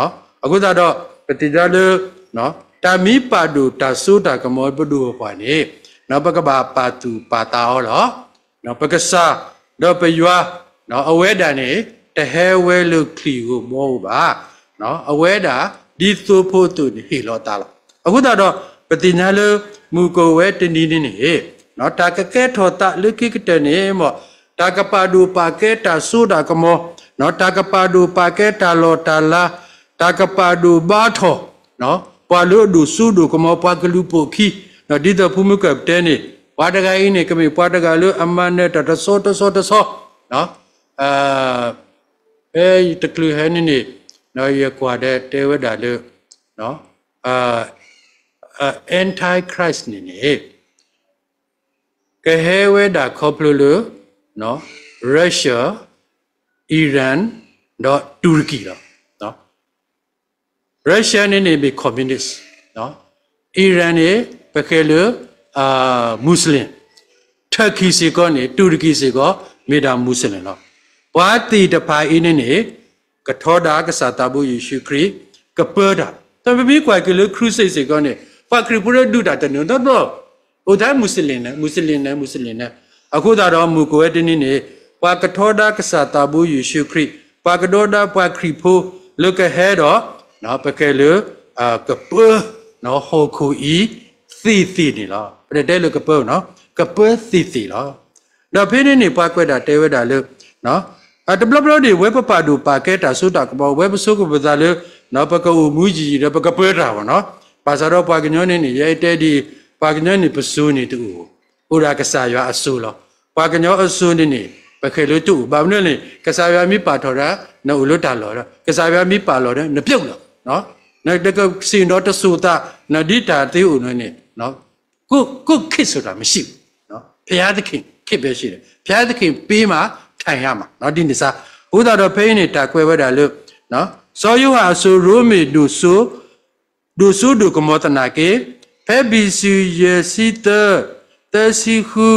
ၤ. အဃိသတးဒီး ပသ့ၣ်ညါလၢ တၢ်မ့ၢ်ပာ်ဒိၣ်တၢ်စိတၢ်ကမီၤပဒိၣ်ပပှၢ်န့ၣ် ပကဘၣ်ပာ်သူၣ်ပာ်သးအီၤလီၤ. ပကစၢ် ဒီးပယွၤ အဝဲဒၣ်န့ၣ် တဟဲဝဲလၢချံၣ်ဧိၤမီဧိၤဘၣ်. အဝဲဒၣ်ဒ်သိဖိအသိးန့ၣ်ဟ့ၣ်လီၤသးလီၤ. အဃိသတးဒီး ပသ့ၣ်ညါလၢ မုၢ်ကအိၣ်ဝဲတနံၤန့ၣ်န့ၣ် တၢ်ကကဲထီၣ်သးလၢခံကတၢၢ်န့ၣ်မ့ၢ် တၢ်ကပာ်ဒိၣ်ပာ်ကဲတၢ်စိတၢ်ကမီၤ, တၢ်ကပာ်ဒိၣ်ပာ်ကဲတၢ်လီၢ်တၢ်လၤ, တၢ်ကပာ်ဒိၣ်ဘါထီၣ် ပှၤလၢအဒိၣ်စိဒိၣ်ကမီၤ ပှၤကလုာ်ပိာ်ခံ, ဒ်သိးဖိမုၣ်ကၢ်ပတဲန့ၣ် ပှၤတဂၤအံၤန့ၣ် ကမ့ၢ်ပှၤတဂၤလၢအမၤနၢၤတၢ်တဆီတဆီတဆီ ဖဲတချုးဟဲန့ၣ်န့ၣ် ယကွၢ်ဒီးတဲဝဲဒၣ်လၢ Antichrist န့ၣ်န့ၣ် ကဟဲဝဲဒၣ်ခီဖျိလၢ Russia, Iran ဒီးတူရကံလီၤ. Russia န့ၣ်န့ၣ်မ့ၢ် communist, Iran န့ၣ် ပဃဲလၢ Muslim, Turkey စ့ၢ်ကီးန့ၣ် တူရကံစ့ၢ်ကီး မ့ၢ်ဒၣ် Muslim လီၤ. ပှၤသ့ၣ်တဖၣ်အံၤန့ၣ်န့ၣ် ကထီဒါကစၢ်သးဘိယ့ၣ်ၡူးခရံာ်, ကပၢတၢ်, ဒီးပမ့ၢ်ကွၢ်က့ၤလၢ crusade စ့ၢ်ကီးန့ၣ် ပှၤခရံာ်ဖိလၢဒုးတၢ်တနီၤနီၤ အိၣ်ထဲ Muslim န့ၣ် Muslim န့ၣ် Muslim န့ၣ်, အဃိသတးဒီး မုၢ်ကအိၣ်ဝဲတနံၤန့ၣ် ပှၤကထီဒါကစၢ်သးဘိယ့ၣ်ၡူးခရံာ်, ပှၤကထီဒါပှၤခရံာ်ဖိလၢကဟဲဒီး ပဃဲလၢ ကပၢ ဟီၣ်ခိၣ်အံၤ သ့ၣ်သ့ၣ်န့ၣ်လီၤ. ပတတဲလၢကပၢနီၤ, ကပၢသ့ၣ်သ့ၣ်လီၤ. ဒီးဖဲန့ၣ်န့ၣ် ပှၤကွဲးတၢ်တဲဝဲဒၣ်လၢ တဘျီဘျီန့ၣ် ဝဲပပာ်ဒိၣ်ပာ်ကဲတၢ်စိတၢ်ကမီၤ ဝဲပဆိကမိၣ်ပသးလၢ ပကအိၣ်မူယံာ်ယံာ်ဒီး ပကပၢတၢ်ဘၣ်နီၤ. ဘၣ်ဆၣ်ဒီးပှၤကညီန့ၣ်န့ၣ် ယအဲၣ်တဲဒ်အံၤ, ပှၤကညီန့ၣ် ပစိၤန့ၣ်တအိၣ်, အိၣ်ဒၣ်ကစၢ်ယွၤအစိၤလီၤ. ပှၤကညီအစိၤန့ၣ်န့ၣ် ပဃဲလၢတအိၣ်, ဘၣ်မနုၤလဲၣ်န့ၣ် ကစၢ်ယွၤမ့ၢ်ပာ်ထီၣ်ဒၣ် နအိၣ်လၢတၢ်လီၢ်ဒီး ကစၢ်ယွၤမ့ၢ်ပာ်လီၤဒီး နပျိၣ်လီၤ. နတကစံၣ်ဒီးတစိၢ်သး နဒ်တၢ်သ့အိၣ်န့ၣ်န့ၣ် ကိုယ့်ခေတ်ဆိုတာမရှိဘူးနော်, ဘုရားသခင်ခေတ်ပဲရှိတယ်, ဘုရားသခင်ပေးမှထိုင်ရမှာနော်, ဒ်န့ၣ်စါ. အဃိသတးဒီးဖဲအံၤန့ၣ် တၢ်ကွဲးဝဲဒၣ်လၢ စီၤယိၤဟၣ်အစိၤရိမ့ၤဒိၣ်စိ ဒိၣ်စိဒိၣ်ကမီၤသနာ်က့ ဖဲ B C ယဲၢ်ဆံသၢ သၢဆံဃု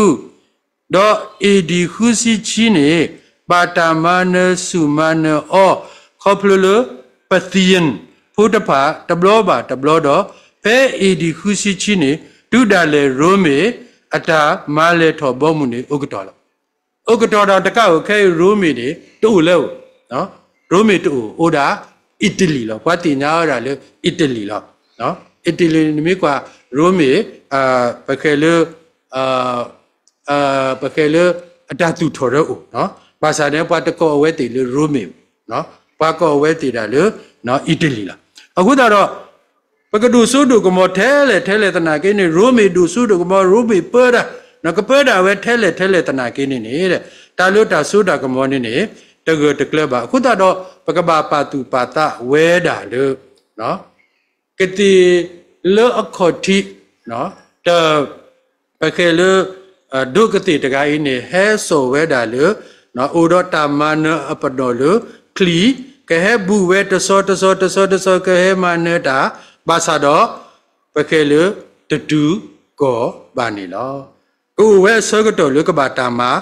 ဒီး A D ဃုဆံခံန့ၣ် ဘၣ်တၢ်မၤနၢၤဆူၣ်မၤနၢၤအီၤ ခီဖျိလၢ Parthian ဖိတဖၣ် တဘျီဘၣ်တဘျီဒီး ဖဲ A D ဃုဆံခံန့ၣ် တုၤဒၣ်လဲာ်ရိမ့ၤ အတၢ်မၤလဲၢ်ထီၣ်ဘီမုၢ်န့ၣ် အိၣ်ကတီၢ်လီၤ. အိၣ်ကတီၢ်ဒီးတကးဧိၤ ခဲအံၤရိမ့ၤန့ၣ် တအိၣ်လၢၤဧိၤ, ရိမ့ၤတအိၣ်, အိၣ်ဒၣ် Italy လီၤ. ပှၤသ့ၣ်ညါဝဲဒၣ်လၢ Italy လီၤ. Italy နမ့ၢ်ကွၢ် ရိမ့ၤ ပဃဲလၢ ပဃဲလၢ အတၢ်သူၣ်ထီၣ်ရၢအိၣ်, ဘၣ်ဆၣ်န့ၣ် ပှၤတကိးအဝဲသ့ၣ်လၢရိမ့ၤ, ပှၤကိးအဝဲသ့ၣ်ဒၣ်လၢ Italy လီၤ. အဃိသတးဒီး ပကဒိၣ်စိဒိၣ်ကမီၤထဲလဲၣ်ထဲလဲၣ်သနာ်က့န့ၣ် ရိမ့ၤဒိၣ်စိဒိၣ်ကမီၤ ရိမ့ၤပၢတၢ်, ကပၢတၢ်ဝဲထဲလဲၣ်ထဲလဲၣ်သနာ်က့န့ၣ်န့ၣ် တၢ်လၢတၢ်စိတၢ်ကမီၤန့ၣ်န့ၣ် တဂၢၢ်တကျၢၤဘၣ်. အဃိသတးဒီး ပကဘၣ်ပာ်သူၣ်ပာ်သးဝဲဒၣ်လၢ ကသံၣ်လၢအခီၣ်ထံး တ ပဃဲလၢ ဒိၣ်ကသ့ၣ်တဂၤအံၤန့ၣ် ဟဲစိာ်ဝဲဒၣ်လၢ အိၣ်ဒီးတၢ်မၤနၢၤအပနီၣ်လၢချံ, ကဟဲဘူးဝဲတဆီတဆီတဆီတဆီ ကဟဲမၤနၢၤတၢ် ဘၣ်ဆၣ်ဒီး ပဃဲလၢတတုၤကီၢ်ဘၣ်န့ၣ်လီၤ. ကအိၣ်ဝဲအဆၢကတီၢ်လၢကဘၣ်တၢ်မၤ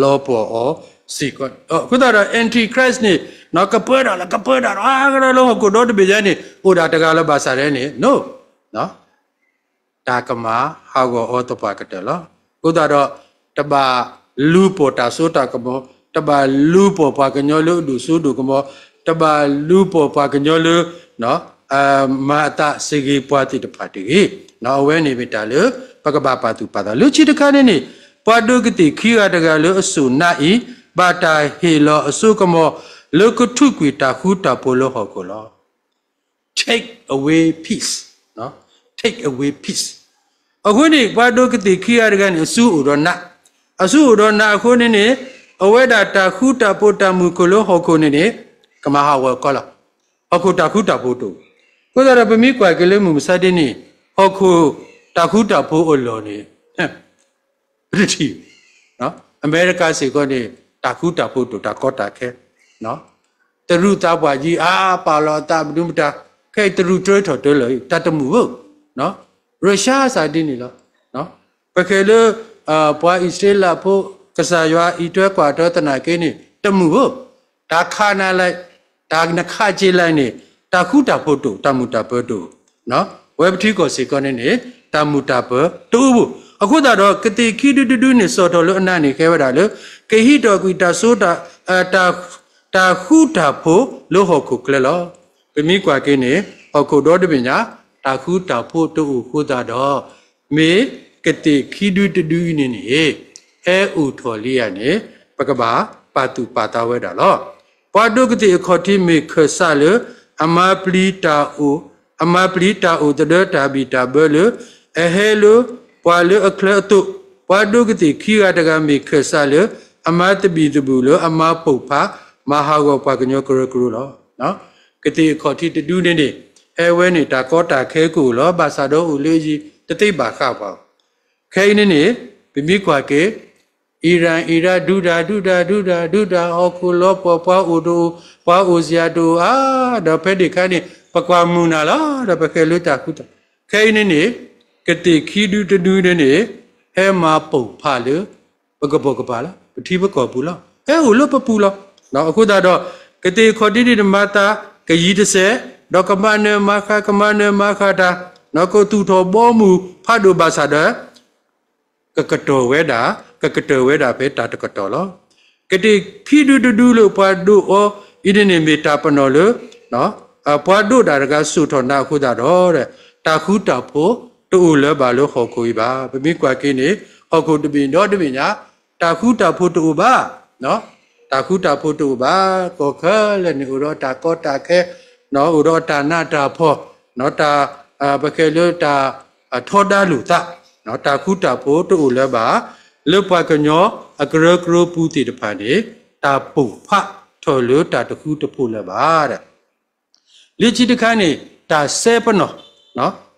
လီၤပှီၢ်အီၤစ့ၢ်ကီး. အဃိသတးဒီး Antichrist န့ၣ် ကပၢတၢ်လီၤ ကပၢတၢ်လီၤ အါကရၢလၢဟီၣ်ခိၣ်ဒီတဘ့ၣ်ညါန့ၣ် အိၣ်ဒၣ်တဂၤလၢၤဘၣ်ဆၣ်န့ၣ် no တၢ်ကမၤဟးဂီၤအီၤသပှၢ်ကတၢၢ်လီၤ. အဃိသတးဒီး တဘၣ်လူၤပိာ်တၢ်စိတၢ်ကမီၤ, တဘၣ်လူၤပိာ်ပှၤကညီလၢအဒိၣ်စိဒိၣ်ကမီၤ, တဘၣ်လူၤပိာ်ပှၤကညီလၢ မၤအသးစ့ၢ်ဂ့ၤပှၤသ့ၣ်တဖၣ်တဂ့ၤ. အဝဲန့ၣ်မ့ၢ်တၢ်လၢ ပကဘၣ်ပာ်သူၣ်ပာ်သး လၢခံတခါန့ၣ်န့ၣ် ပှၤဒိၣ်ကသ့ၣ်ခံဂၤတဂၤလၢအစိၣ်နါအံၤ ဘၣ်တၢ်ဟ့ၣ်လီၤအစိကမီၤ လၢကထူးကွံာ်တၢ်ဃူတၢ်ဖိးလၢဟီၣ်ခိၣ်လီၤ. Take away peace, take away peace. အဃိန့ၣ် ပှၤဒိၣ်ကသ့ၣ်ခံဂၤတဂၤန့ၣ် အစုအိၣ်ဒီးနး, အစုအိၣ်ဒီးနးအဃိန့ၣ်န့ၣ် အဝဲဒၣ်တၢ်ဃူတၢ်ဖိးတၢ်မုၢ်ခိၣ်လၢဟီၣ်ခိၣ်န့ၣ်န့ၣ် ကမၤဟးဂီၤကီလီၤ. ဟီၣ်ခိၣ်တၢ်ဃူတၢ်ဖိးတအိၣ်. အဃိသတးဒီးပမ့ၢ်ကွၢ်က့ၤလၢမုၢ်မဆါတနံၤ ဟီၣ်ခိၣ်တၢ်ဃူတၢ်ဖိးအလီၢ်န့ၣ် ပတထံၣ်, အမဲရကၤစ့ၢ်ကီးန့ၣ် တၢ်ဃူတၢ်ဖိးတအိၣ် တၢ်ကီတၢ်ခဲ, တရူးသးပှၢ်ကံအါ ပာ်လီၤအသးမနုၤမတၤ, ခဲအံၤတရူးတြၢထီၣ်တၢလီၤ တၢ်တမုာ်ဧိၤ, ရၢၡါစးဒ်န့ၣ်လီၤ. ပဃဲလၢ ပှၤအံၣ်စရ့လးဖိ ကစၢ်ယွၤအံးထွဲကွၢ်ထွဲသနာ်က့န့ၣ် တမုာ်ဧိၤ, တၢ်ခးနၤလဲၣ်, တၢ်နခးက့ၤလဲၣ်န့ၣ် တၢ်ဃူတၢ်ဖိးတအိၣ် တၢ်မုာ်တၢ်ပၢၤတအိၣ်, ဝဲပထံကီၢ်စ့ၢ်ကီးန့ၣ်န့ၣ် တၢ်မုာ်တၢ်ပၢၤတအိၣ်ဘၣ်. အဃိသတးဒီး ကသ့ၣ်ခံဒုဒုဒုန့ၣ် စိာ်ထီၣ်လၢအနးန့ၣ် ဃဲဝဲဒၣ်လၢ ကဟံးထီၣ်ကွံာ်တၢ်စိတၢ် တၢ်ဃူတၢ်ဖိးလၢဟီၣ်ခိၣ်ချၢလီၤ. ပမ့ၢ်ကွၢ်က့ၤန့ၣ် ဟီၣ်ခိၣ်ဒီတဘ့ၣ်ညါ တၢ်ဃူတၢ်ဖိးတအိၣ်အဃိသတးဒီး မ့ၢ်က ကသ့ၣ်ခံဒုတဒုအံၤန့ၣ်န့ၣ် ဟဲအိၣ်ထီၣ်လံဧါန့ၣ် ပကဘၣ်ပာ်သူၣ်ပာ်သးဝဲဒၣ်လီၤ. ပှၤဒိးကသ့ၣ်အခီၣ်ထံးမ့ၢ်ခၢၣ်စးလၢ အမၤပျံၤတၢ်အိၣ် အမၤပျံၤတၢ်အိၣ်သဒၢတၢ်ဘံၣ်တၢ်ဘၢလၢ အဟဲလၢပှၤလၢအချၢအသိး, ပှၤဒိးကသ့ၣ်ခံဂၤတဂၤမ့ၢ်ခၢၣ်စးလၢ အမၤသဘံၣ်သဘုၣ်လၢအမၤပိာ်ဖး မၤဟးဂီၤပှၤကညီကရၢကရိလီၤ. ကသ့ၣ်အခီၣ်ထံးတဒုန့ၣ်န့ၣ် ဟဲဝဲန့ၣ်တၢ်ကီတၢ်ခဲကအိၣ်လီၤ. ဘၣ်ဆၣ်ဒီးအိၣ်လၢယံၤ တသ့ဘၣ်ဃးပှၤ ခဲအံၤန့ၣ်န့ၣ် ပမ့ၢ်ကွၢ်က့ၤ အံရၣ် အံရၣ် ဒုးတၢ် ဒုးတၢ် ဒုးတၢ် ဒုးတၢ် ဟီၣ်ခိၣ်လီၤပှီၢ် ပှၤအိၣ်တအိၣ် ပှၤအိၣ်စ့ၢ်တအိၣ်ဧါ, ဒီးဖဲန့ၣ်အခါန့ၣ် ပကွၢ်မုၢ်နၤလီၤ ဒီးပဃဲၤလၢတၢ်ဃူတၢ် ခဲအံၤန့ၣ်န့ၣ် ကသ့ၣ်ခံဒုတဒုန့ၣ်န့ၣ် ဟဲမၤပိာ်ဖးလၢ ပကပိာ်ကပၤလီၤ ပထံပကီၢ်ပူၤလီၤ ဟဲအိၣ်လၢပပူၤလီၤ. အဃိသတးဒီး ကသ့ၣ်ခီၣ်ထံးန့ၣ်မၤသး ကယံၤတစဲး ဒီးကမၤနၢၤမၤဃါ ကမၤနၢၤမၤဃါတၢ် ကသူၣ်ထီၣ်ဘီမုၢ်ဖးဒိၣ်ဘၣ်ဆၣ်ဒီး ကကတၢၢ်ဝဲဒၣ် ကကတၢၢ်ဝဲဒၣ်ဖဲတၢ်တကတီၢ်လီၤ. ကသ့ၣ်ခံဒုတဒုလၢပှၤဒိးအီၤအံၤန့ၣ်န့ၣ် မ့ၢ်တၢ်ပနီၣ်လၢ ပှၤဒိးတၢ်တဂၤစိာ်ထီၣ်နၤအဃိသတးဒီး တၢ်ဃူတၢ်ဖိးတအိၣ်လၢၤဘၣ်လၢဟီၣ်ခိၣ်အံၤဘၣ်. ပမ့ၢ်ကွၢ်က့ၤန့ၣ် ဟီၣ်ခိၣ်တဘ့ၣ်ဒီတဘ့ၣ်ညါ တၢ်ဃူတၢ်ဖိးတအိၣ်ဘၣ် တၢ်ဃူတၢ်ဖိးတအိၣ်ဘၣ်. ကီၢ်ခဲလၢာ်န့ၣ် အိၣ်ဒီးတၢ်ကီတၢ်ခဲ အိၣ်ဒီးတၢ်နးတၢ်ဖှီၣ် တၢ် ပကဲလၢတၢ်ထီဒါလိာ်သး တၢ်ဃူတၢ်ဖိးတအိၣ်လၢၤဘၣ်. လၢပှၤကညီအကရၢကရိပူၤသ့ၣ်တဖၣ်န့ၣ် တၢ်ပိာ်ဖးထီၣ်လၢတၢ်တဃူတဖိးလၢၤဘၣ် လၢခံတခါန့ၣ် တၢ်စဲပနီၣ်,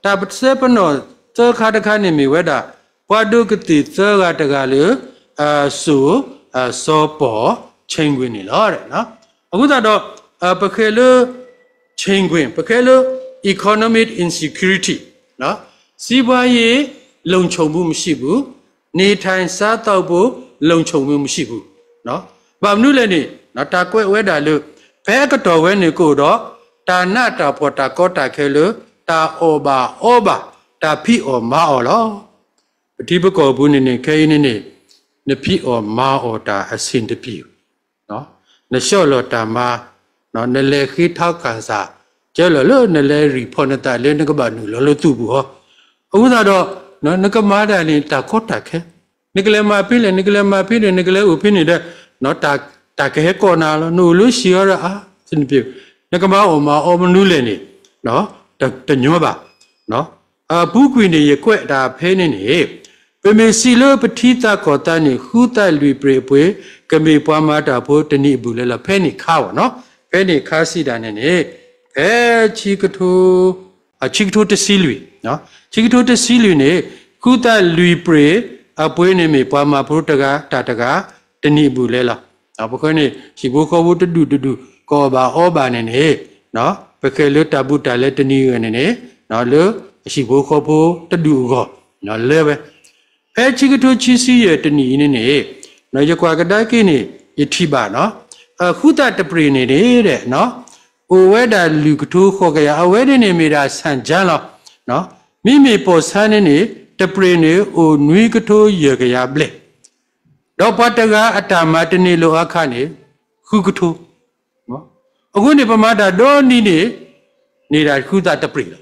တၢ်စဲပနီၣ်သၢခါတခါန့ၣ်မ့ၢ်ဝဲဒၣ် ပှၤဒိးကသ့ၣ်သၢဂၤတဂၤလၢ စိၤ စီၤပီၣ် Cheng Guin န့ၣ်လီၤ. အဃိသတးဒီး ပဃဲၤလၢ Cheng Guin ပဃဲၤလၢ economic insecurity စီးပွားရေး လုံခြုံမှုမရှိဘူး, နေထိုင်စားသောက်ဖို့ လုံခြုံမှုမရှိဘူး ဘၣ်မနုၤလဲၣ်န့ၣ် တၢ်ကွဲးဝဲဒၣ်လၢ ဖဲအကတီၢ်ဝဲန့ၣ်ကအိၣ်ဒီး တၢ်နးတၢ်ဖှီၣ်တၢ်ကီတၢ်ခဲလၢ တၢ်အီၣ်ဘၣ်အီဘၣ် တၢ်ဖံးအီၣ်မၤအီၣ်လီၤ. ပထံပကီၢ်ပူၤန့ၣ်န့ၣ် ခဲအံၤန့ၣ်န့ၣ် နဖံးအီၣ်မၤအီၣ်တၢ်အဆင်တပြေဘူး နဆှီၣ်လီၤတၢ်မၤ, နလဲၤဃ့ထီၣ်ကၣ်စၢ်, ကၢလီၤလၢနလဲၤ report နသးလၢနကဘၣ်နုာ်လီၤလၢသူၣ်ပူၤဟီ, အဃိသတးဒီး နကမၤတၢ်န့ၣ် တၢ်ကီတၢ်ခဲ, နကလဲၤမၤဖဲလဲၣ် နကလဲၤမၤဖဲန့ၣ် နကလဲၤအိၣ်ဖဲန့ၣ်ဒီး တၢ်ကဟဲကိးနၤလီၤ နအိၣ်လၢဟံၣ်အီၤဒီး အါ ဆင်တပြေ, နကမၤအီၣ်မၤအီမနုၤလဲၣ်န့ၣ် တညီဘၣ် အပူၤကွံာ်န့ၣ် ယကွဲးတၢ်ဖဲန့ၣ်န့ၣ် ပမ့ၢ်စံးလၢပထံသးကီၢ်သးန့ၣ် ဃုသးလွံၢ်ပြ့ၤအပှ့ၤ ကမ့ၢ်ပှၤမၤတၢ်ဖိတနံၤအဘူးလၢ်လီၤ. ဖဲန့ၣ်ခါဝဲနီၤ, ဖဲန့ၣ်ခါစံးဒၣ်န့ၣ်န့ၣ် ဖဲဆံကထိ ဆံကထိတဆံလွံၢ်, ဆံကထိတဆံလွံၢ်န့ၣ် ဃုသးလွံၢ်ပြ့ၤအပှ့ၤန့ၣ်မ့ၢ်ပှၤမၤဖိတဂၤတၢ်တဂၤ တနံၤအဘူးလၢ်လီၤ. ပဃိန့ၣ် ဟံၣ်ဖိဃီဖိတဒူၣ်တဒူၣ် ကအီၣ်ဘၣ်အီဘၣ်န့ၣ်န့ၣ် ပဃဲၤလၢတၢ်ဘူးတၢ်လဲတနံၤအဂီၢ်န့ၣ်န့ၣ် လၢဟံၣ်ဖိဃီဖိတဒူၣ်အဂီၢ် လၢဝဲ ဖဲဆံကထိဆံဆံယဲၢ်တနံၤအံၤန့ၣ်န့ၣ် ယကွၢ်ကဒါက့ၤန့ၣ် ယထံၣ်ဘၣ်နီၤ ဃုသးတပြ့ၤန့ၣ်န့ၣ် အိၣ်ဝဲဒၣ်လွံၢ်ကထိဃိးကယၤ အဝဲန့ၣ်န့ၣ်မ့ၢ်ဒၣ်ဆၣ်ကၠၢလီၤ. မ့မ့ၢ်ပီၢ်ဆါန့ၣ်န့ၣ် တပြ့ၤန့ၣ်အိၣ်နွံကထိယဲၢ်ကယၤဘျဲၣ် ဒီးပှၤတဂၤအတၢ်မၤတန့ၢ်လၢအခါန့ၣ် ဃုကထိ အဃိန့ၣ် ပမၤတၢ်ဒီနံၤန့ၣ် န့ၢ်ဒၣ်ဃုသးတပြ့ၤလီၤ.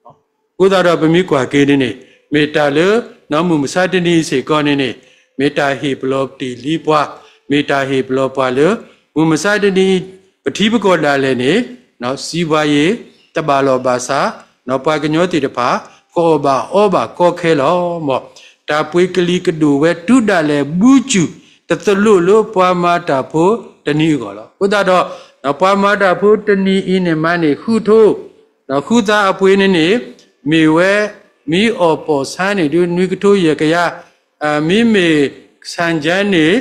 အဃိသတးဒီးပမ့ၢ်ကွၢ်က့ၤန့ၣ်န့ၣ် မ့ၢ်တၢ်လၢ နီၢ်မုၢ်မဆါတနံၤအံၤစ့ၢ်ကီးန့ၣ်န့ၣ် မ့ၢ်တၢ်ဟ့ၣ်ပလီၤတ့ၢ်လံပှၤ, မ့ၢ်တၢ်ဟ့ၣ်ပလီၤပှၤလၢ မုၢ်မဆါတနံၤအံၤ ပထံပကီၢ်ဒၣ်လဲာ်န့ၣ် စံးဘၣ်ယ့ၣ် တဘၣ်လီၢ်ဘၣ်စး ပှၤကညီသ့ၣ်တဖၣ် ကအီၣ်ဘၣ်အီဘၣ်ကီခဲလီၤ. မ်တၢ်ပှ့ၤကလံၤကဒိၣ်ဝဲတုၤဒၣ်လဲာ် ဘူးစူၢ်တသလိၣ်လၢပှၤမၤတၢ်ဖိတနံၤအဂီၢ်လီၤ. အဃိသတးဒီး ပှၤမၤတၢ်ဖိတနံၤအံၤန့ၣ် မၤန့ၢ်ဃုကထိ ဃုသးအပှ့ၤန့ၣ်န့ၣ် မ့ၢ်ဝဲ မ့ၢ်အီၣ်ပီၢ်ဆါန့ၣ်ဒုး နွံကထိယဲၢ်ကယၤ မ့မ့ၢ်ဆၣ်ကၠၢန့ၣ်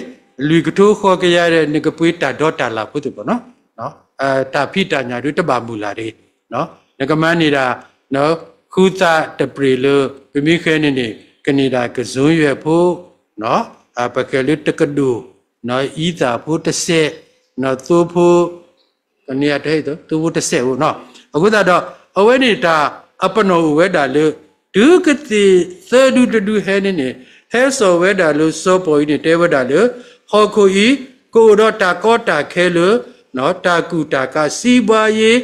လွံၢ်ကထိဃိးကယၤဒီး နကပှ့ၤတၢ်ဒီတၢ်လၢ်ဖိသ့ၣ်တဖၣ်နီၤ တၢ်ဖံးတၢ်ညၣ်ဒုးတဘၣ်မုၢ်လၢ်တဂ့ၤ နကမၤန့ၢ်ဒၣ် ဃုသးတပြ့ၤလၢ ပမ့ၢ်ဃဲန့ၣ်န့ၣ် ကန့ၢ်ဒၣ်ကစူယွဲၢ်ဖိ ပကဲလၢတကဒိၣ် အံသၣ်ဖိတစဲး သိဖိ ကန့ၢ်အတဟဲ သိဖိတစဲးအိၣ်နီၤ အဃိသတးဒီး အဝဲန့ၣ်တၢ်အပနီၣ်အိၣ်ဝဲဒၣ်လၢ တုၤကသ့ၣ်သၢဒုတဒုဟဲန့ၣ်န့ၣ် ဟဲစိာ်ဝဲဒၣ်လၢစီၤပီၣ်အံၤန့ၣ် တဲဝဲဒၣ်လၢ ဟီၣ်ခိၣ်အံၤ ကအိၣ်ဒီးတၢ်ကီတၢ်ခဲလၢ တၢ်ကူၣ်တၢ်ကး စီးပွားရေး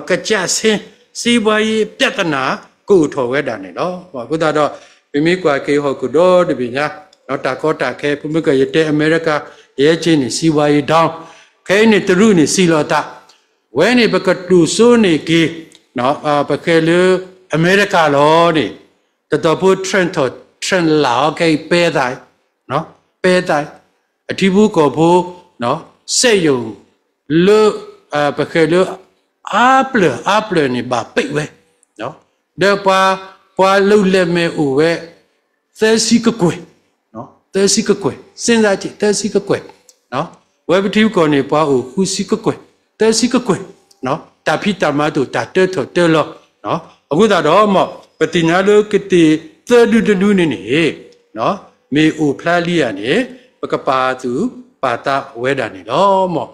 ကကျဆင်း စီးပွားရေးပြဿနာ ကအိၣ်ထီၣ်ဝဲဒၣ်န့ၣ်လီၤ. အဃိသတးဒီး ပမ့ၢ်ကွၢ်က့ၤဟီၣ်ခိၣ်ဒီတဘ့ၣ်ညါ, တၢ်ကီတၢ်ခဲ ပမ့ၢ်ကယတဲအမဲရကၤ ယဲက့န့ၣ် စံးဝါယံၤဒီ, ခဲအံၤန့ၣ် တရူးန့ၣ် စံးလီၤသး, ဝဲန့ၣ်ပကတိၤစိန့ၢ်က့ၤ ပဃဲလၢအမဲရကၤလီၤန့ၣ်, တတီၤဖိ Trump ထီၣ် Trump လၢအီၤခဲအံၤ ပဲသး, ပဲသး, အထံဖိကီၢ်ဖိ စက်ရုံ လၢ ပဃဲလၢ အါပျၢၤအါပျၢၤန့ၣ် ဘၣ်ပိတ်ဝဲ, ဒီးပှၤ ပှၤလၢလဲၤမဲာ်အိၣ်ဝဲ သၢဆံကကွဲၢ်, သၢဆံကကွဲၢ်, စ့ၣ်စးက့ သၢဆံကကွဲၢ်, ဝဲပထံပကီၢ်န့ၣ် ပှၤအိၣ်ဃုဆံကကွဲၢ်, သၢဆံကကွဲၢ်, တၢ်ဖံးတၢ်မၤတအိၣ် တၢ်တၢထီၣ်တၢလီၤ, အဃိသတးဒီး မ်ပသ့ၣ်ညါလၢကသ့ၣ်သၢဒုတဒုန့ၣ်န့ၣ် မ့ၢ်အိၣ်ဖျါလံဧါန့ၣ် ပကပာ်သူၣ်ပာ်သးဝဲဒၣ်န့ၣ်လီၤ. မ်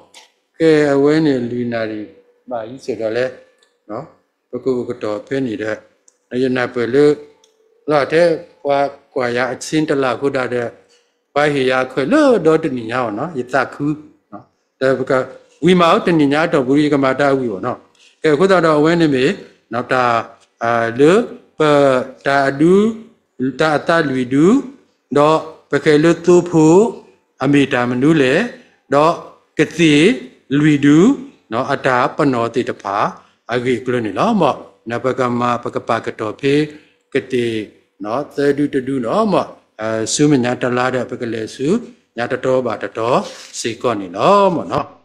ကဲ အဝဲန့ၣ်လွံၢ်နၣ်ရံၣ်ဘၣ်ယံၤစ့ၢ်ကီးဒီးလဲၣ်, ပကအိၣ်ကတီၢ်ဖဲန့ၣ်ဒီး ယနၢ်ပၢၢ်လၢ လီၤထဲပှၤကွၢ်ယၤအဆ့တလၢ်အဃိဒၣ်ဒီး ပှၤဟ့ၣ်ယၤအခွဲးလၢဒီတနံၣ်ညါအီၤနီၤ ယသးခု, ဒီးပကဝံၤမးအိၣ်တနံၣ်ညါအတီၢ်ပူၤ ယကမၤတၢ်အဝံၤအီၤနီၤ, ကဲအဃိသတးဒီးအဝဲန့ၣ်မ့ၢ် တၢ် လၢပတၢ်အဒု တၢ်အသးလွံၢ်ဒု, ဒီးပဃဲလၢသိဖိ အမ့ၢ်တၢ်မနုၤလဲၣ်, ဒီးကသ့ၣ်လွံၢ်ဒု အတၢ်ပနီၣ်သ့ၣ်တဖၣ် အဂ့ၢ်အကျိၤန့ၣ်လီၤ. မ်နပကမၤပကပာ်ကတီၢ်ဖဲ ကသ့ၣ် သၢဒုတဒုနီၤ, မ်ဆူမဲာ်ညါတလါဒီး ပကလဲၤဆူညါတတီၤဘၣ်တတီၤစ့ၢ်ကီးန့ၣ်လီၤ. မ်